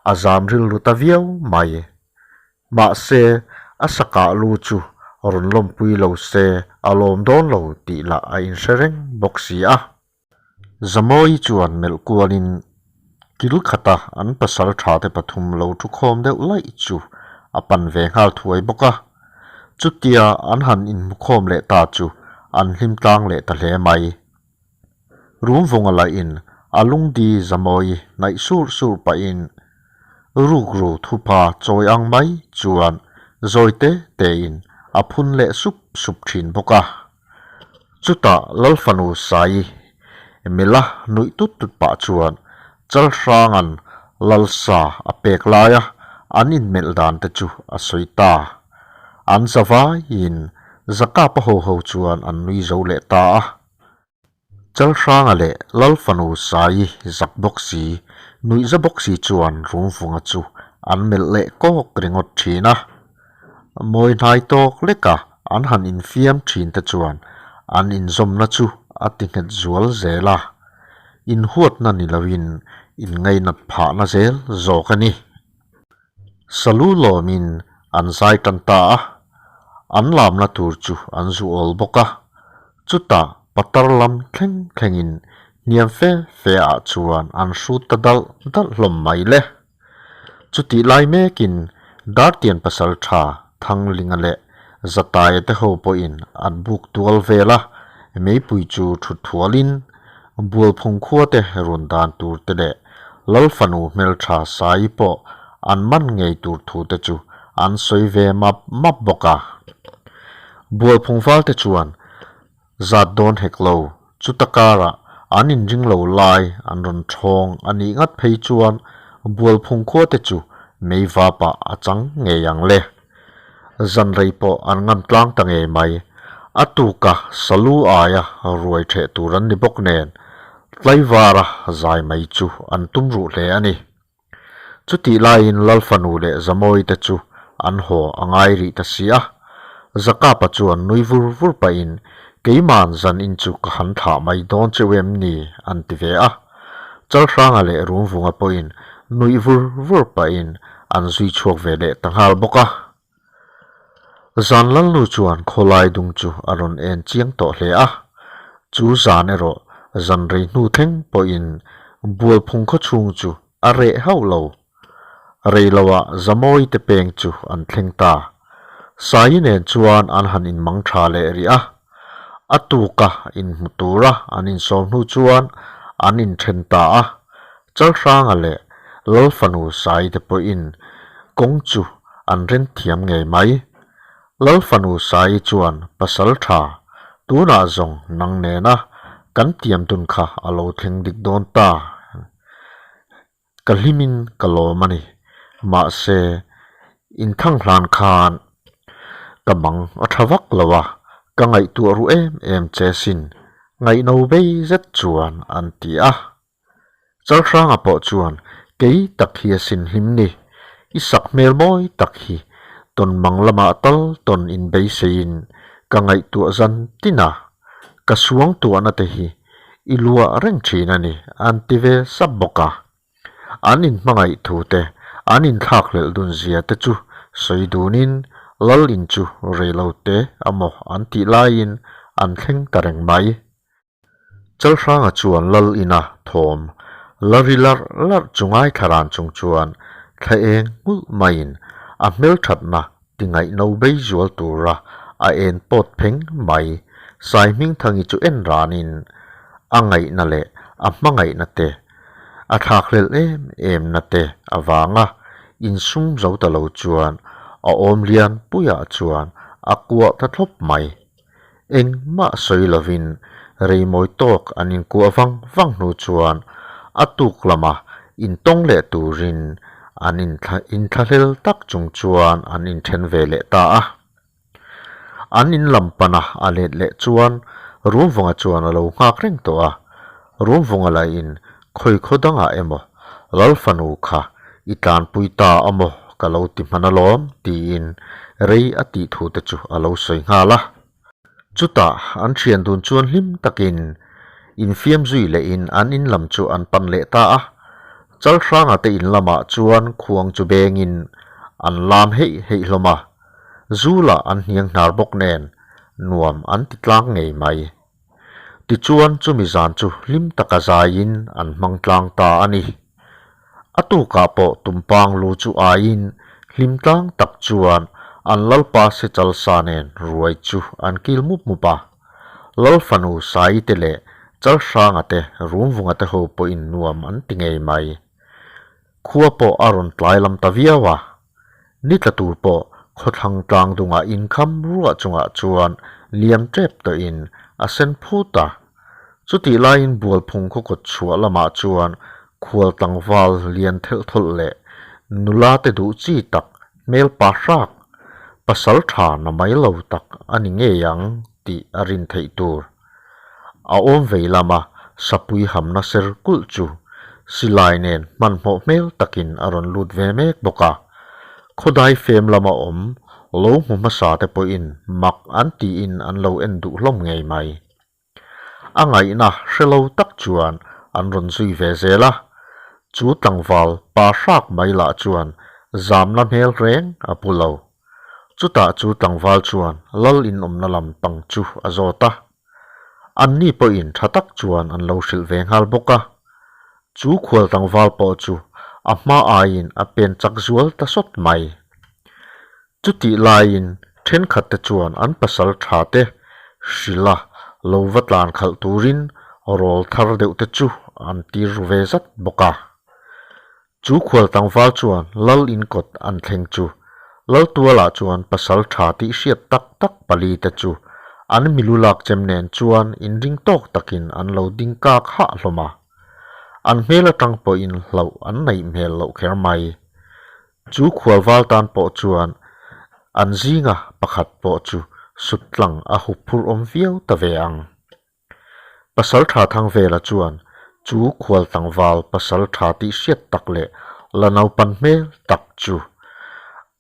a zam rilru ta viau mai. Mahse, a sakah lu chu rawn lawmpui lo se a lawm dawn lo tih lah a inhre reng bawk si a. Zamawi chuan melh kualin kil khata an pasal tha te pathum lo thu khawm deuh laih chu a pan ve nghal thuai bawk a. Chutia an han inhmu khawm leh ta chu an hlim tlang leh ta hle mai. Rumvunga lahin a lungdi Zamawi hnaih sur sur pahin rukru thupa chawi ang mai chuan zawi te tein a phun leh sup sup thin bawk a. Chutah Lalfanu Saii mela nuih tut tut pah chuan Chalhranga'n Lalsa a pek laia an inmelh dan te chu a sawi ta. An zavaiin Zakapa ho ho chuan an nui zo leh ta a. Chalhranga leh Lalfanu Saii zak bawk si, nuihza bawk si chuan Rumvunga chu an melh leh kawk ringawt thin a. Mawi hnai tawk leka an han infiam thin te chuan an inzawmna chu a ti nghet zual zel a, inhuatna ni loin inngainat phahna zel zawk a ni. Salu lawmin an zai tan ta a, an lamna tur chu an zu awl bawk a, chutah patar lam thleng thlengin hniam fe fe ah chuan an hrut ta dalh dalh hlawm mai le. Chutih lai mekin Dartian pasal tha Thanglinga leh Zataia te ho pawhin an buk tual vel a, meipui chu thut thualin Bualphung khua te run dan tur te leh Lalfanu hmeltha Saii pawh an man ngei tur thu te chu an sawi ve map map bawk a. Bualphung val te chuan zat dawn hek lo, chuta karah an inring lo lai an rawn thawng a nih ngat phei chuan Bualphung khua te chu mei vapah a chang ngei ang le. Zan rei pawh an ngam tlang ta ngei mai. A tuka salu aia ruai theh tur an ni bawk nen, tlaivara zai mai chu an tum ruh hle a ni. Chutih laiin Lalfanu leh Zamawi te chu an haw a ngai rih ta si a. Zakapa chuan nui vur vur pahin, Keima'n zan in chu ka han thlah mai dawn cheu em ni? an ti ve a. Chalhranga leh Rumvunga pawhin nuih vur vur pahin an zui chhuak ve leh ta nghal bawk a. Zan Lalnu chuan khawlai dung chu a rawn en chiang tawh hle a, chu zan erawh zan rei hnu thleng pawhin Bualphung khawchhung chu a reh hauh lo. Rei loah Zamawi te peng chu an thleng ta. Saii nen chuan an han inmang tha leh rih a, a tuka inhmu tura an insawm hnu chuan an inthen ta a, Chalhranga leh Lalfanu Saite pawhin kawng chu an ren thiam ngei mai. Lalfanu Sai chuan pasal tha, tunah zawng nang nena kan tiam dun kha a lo thleng dik dawn ta. Ka hlimin ka lawm a ni. Mahse, inthang hlan khan ka mang a tha vak lo a, ka ngaihtuah ru em em che sin, ngaihno bei zet chuan an ti a. Chalhranga pawh chuan kei tak hi a sin hlim ni, i sak hmel mawi tak hi tawn mang lamah tal tawn inbeiseiin ka ngaihtuah zan tin a, ka suang tuahna te hi i luah reng thin a ni an ti ve sap bawk a. An inhmangaih thu te, an inthlakhlelh dun zia te chu sawi dunin Lal in chu reilo te amaw an tih laiin an thleng ta reng mai. Chalhranga chuan Lal ina thawm la ri larh larh chu ngaithla ran chung chuan Thla eng nghulh maiin a hmelthatna ti ngaihno bei zual tura a en pawt pheng mai. Saihmingthangi chu en ranin a ngaihna leh a hmangaihna te, a thlakhlelh em em na te avanga insum zo ta lo chuan a awm lian puiah chuan a kuah ta thlawp mai. Engmah sawi lovin reimawi tawk an inkuah vang vang hnu chuan a tuk lama intawng leh turin an inthlahlel tak chung chuan an inthen ve leh ta a. An in lam pana a let leh chuan Rumvunga chuan a lo nghak reng tawh a, Rumvunga lahin khawi khaw dangah emaw Lal fanu kha i tlanpui ta a maw ka lo ti hman alawm tiin rei a tih thu te chu a lo sawi nghal a. Chutah an thian dun chuan hlim takin infiam zui lehin an in lam chu an pan leh ta a. Chalhranga te in lamah chuan khuang chu bengin an lam heih heih hlawm a. Zu lah an hniang hnar bawk nen nuam an ti tlang ngei mai. Tichuan chumi zan chu hlim taka zaiin an hmang tlang ta a ni. A tukah pawh tumpang lu chu aiin hlim tlang tak chuan an lalpa Sechalsa nen ruai chu an kil mup mup a. Lal fanu Saite leh Chalhranga te Rumvunga te ho pawhin nuam an ti ngei mai. Khua pawh a rawn tlai lam ta viau a. Ni tla tur pawh khawthlang tlang dungah inkham ruah chungah chuan liam tep tawhin a sen phut a. Chutih laiin Bualphung khaw kawt chhuah lamah chuan khual tlangval lian thelh thawlh leh nula te duh chi tak hmel pa hrak, pasal tha na mai lo tak a ni ngei ang tih a rin theih tur. A awm vei lama sapui hamna ser kulh chu silai nen hmanhmawh hmel takin a rawn lut ve mek bawk a. Khawdai fem lama awm lo hmu hmasa te pawhin mak an tiin an lo en duh hlawm ngei mai. A ngaihna hre lo tak chuan an rawn zui ve zel a. Chu tlangval pa hrak mai lah chuan zamna hmel reng a pu lo. Chutah chu tlangval chuan lal inawmna lam pang chu a zawt a. Anni pawhin tha tak chuan an lo hrilh ve nghal bawk a. Chu khual tlangval pawh chu a hma aiin a pen chak zual ta sawt mai. Chutih laiin thenkhat te chuan an pasal tha te hrilh a lo va tlan khalh turin rawl thar deuh te chu an tir ru ve zat bawk a. Chu khual tlangval chuan Lal inkawt an thleng chu Laltualah chuan pasal tha tih hriat tak tak pali te chu an milu lak chem nen chuan inring tawk takin an lo ding kak hah hlawm a. An hmel atang pawhin hlauh an neih hmel loh kher mai. Chu khualval tan pawh chuan an zinga pakhat pawh chu sut tlang a hup phur awm viau ta ve ang. Pasal tha Thangvela chuan chu khual tlangval pasal tha tih hriat tak leh la naupan hmel tak chu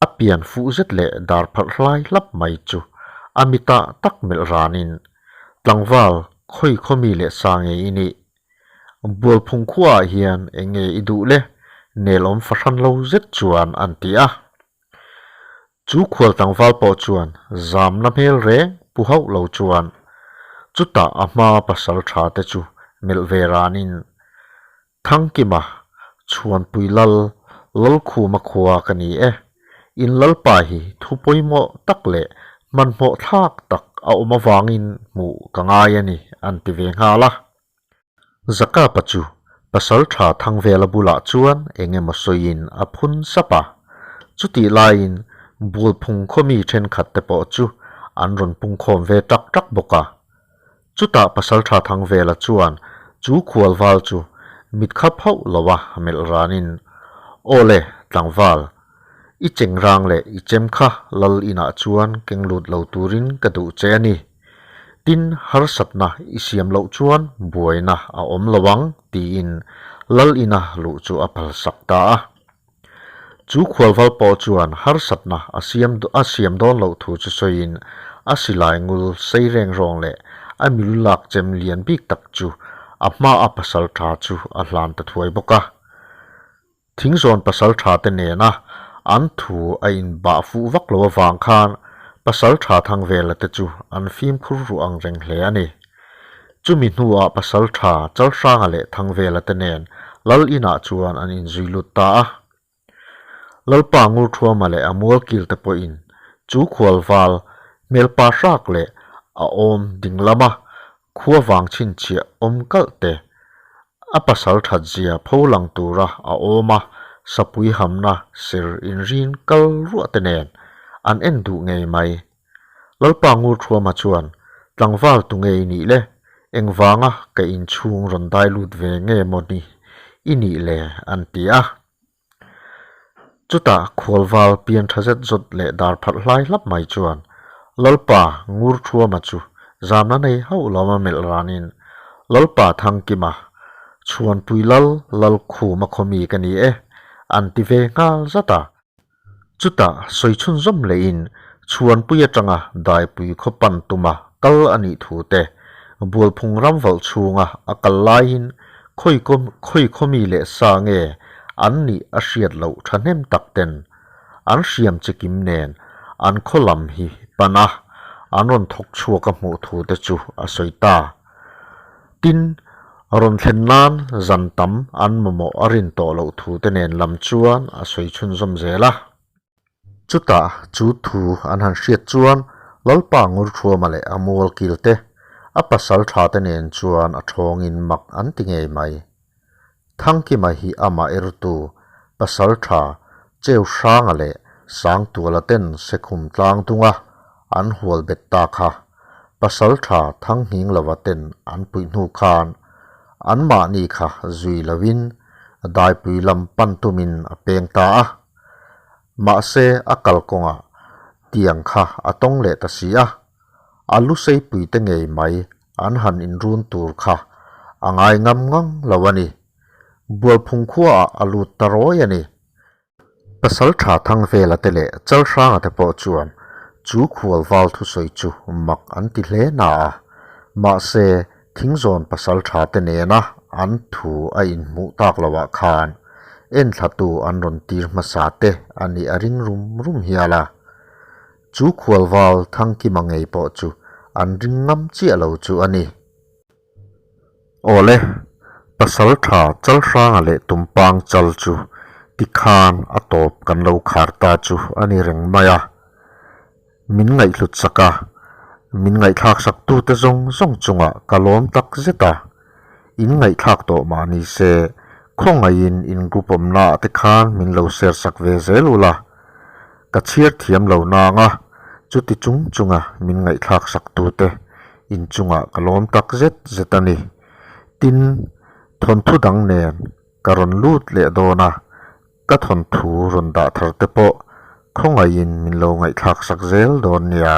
a pian fuh zet leh dar pharh hlai hlap mai chu a mitah tak melh ranin, Tlangval, khawi khawmi leh sa nge i nih? Bualphung khuaah hian eng nge i duh le? Nelawm fahran lo zet chuan an ti a. Chu khual tlangval pawh chuan zamna hmel reng pu hauh lo chuan chutah a hma pasal tha te chu melh ve ranin Thangkima Chhuanpui Lal Lalkhuma khua ka ni e, in Lalpa hi thu pawimawh tak leh hmanhmawh thlak tak a awm avangin hmuh ka ngai a ni an ti ve nghal a. Zakapa chu pasal tha Thangvela bulah chuan eng emaw sawiin a phun sap a. Chutih laiin Bualphung khawmi thenkhat te pawh chu an rawn pungkhawm ve tak tak bawk a. Chutah pasal tha Thangvela chuan chu khualval chu mit khap hauh lo a melh ranin, Aw le, tlangval, i chengrang leh i chem kha lal inah chuan keng lut lo turin ka duh che a ni. Tin, harsatna i siam loh chuan buaina a awm lo ang, tiin Lal ina luh chu a phalsak ta a. Chu khualval pawh chuan harsatna a siam a siam dawn loh thu chu sawiin a silai ngul sei reng rawng leh a milu lak chem lian bik tak chu a hmaa pasal tha chu a hlan ta thuai bawk a. Thingzawn pasal tha te nena an thu a inbah fuh vak lo avang khan pasal tha Thangvela te chu an fimkhur ruh ang reng hle a ni. Chumi hnuah pasal tha Chalhranga leh Thangvela te nen Lal inah chuan an inzui lut ta a. Lalpa Ngurthuama leh a mualkil te pawhin chu khualval hmelpa hrak leh a awm ding lama khua vang chhinchhiah awm kalh te a pasal that zia pho lang tura a awm a, sapui hamna ser inrin kal ruah te nen an en duh ngei mai. Lalpa Ngurthuama chuan, Tlangval tu nge i nih le? Engvanga ka inchhung rawn dai lut ve nge maw ni i nih le? an ti a. Chutah khualval pian tha zet zawt leh dar phalh hlai hlap mai chuan Lalpa Ngurthuama chu zamna nei hauh lawma melh ranin, Lalpa Thangkima, Chhuanpui Lal Lalkhuma khawmi ka ni e, an ti ve nghal zat a. Chutah sawi chhunzawm lehin Chhuanpui atanga Daipui khaw pan tuma kal a nih thu te, Bualphung ram valh chhunga a kal laiin khawi khawmi leh sa nge an nih a hriat loh thahnem tak ten an hriam chikim nen an khaw lam hi pan a, an rawn thawk chhuak a hmuh thu te chu a sawi ta. Tin, rawn thlen nan zan tam an mamawh a rin tawh loh thu te nen lam chuan a sawi chhunzawm zel a. Chutah chu thu an han hriat chuan Lalpa Ngurthuama leh a mualkil te, a pasal tha te nen chuan a thawngin mak an ti ngei mai. Thangkima hi amah ertu pasal tha Cheu Hranga leh Sangtuala ten Sekhum tlang dunga an hual bet ta kha. Pasal tha Thanghing lova ten an puih hnu khan anmahni kha zui loin daipui lam pan tumin a peng ta a. Mahse a kalkawngah tiang kha a tawng leh ta si a. A lu seipuite ngei mai an han inrun tur kha a ngai ngam ngang lo a ni. Bualphung khuaah a lut ta rawi a ni. Pasal tha Thangvela te leh Chalhranga te pawh chuan chu khualval thusawi chu mak an ti hle na a, mahse Thingzawn pasal tha te nena an thu a inhmuh tak loah khan enthlatu an rawn tir hmasa te a nih a ring rum rum hial a. Chu khualval Thangkima ngei pawh chu an ring ngam chiah lo chu a ni. Awle, pasal tha Chalhranga leh Tumpang chal chu tikhan a tawp kan lo khar ta chu a ni reng mai a. Min ngaihhlut sak a, min ngaihthlak sak tute zawng zawng chungah ka lawm tak zet a. In ngaihthlak tawh mah ni se, khawngaihin in group awmnaah te khan min lo share sak ve zel ula. Ka chhiar thiam lo nang a, chuti chung chunga min ngaihthlak sak tute inchungah ka lawm tak zet zet a ni. Tin, thawnthu dang nen ka rawn lut leh dawn a, ka thawnthu rawn dah thar te pawh khawngaihin min lo ngaihthlak sak zel dawn nia.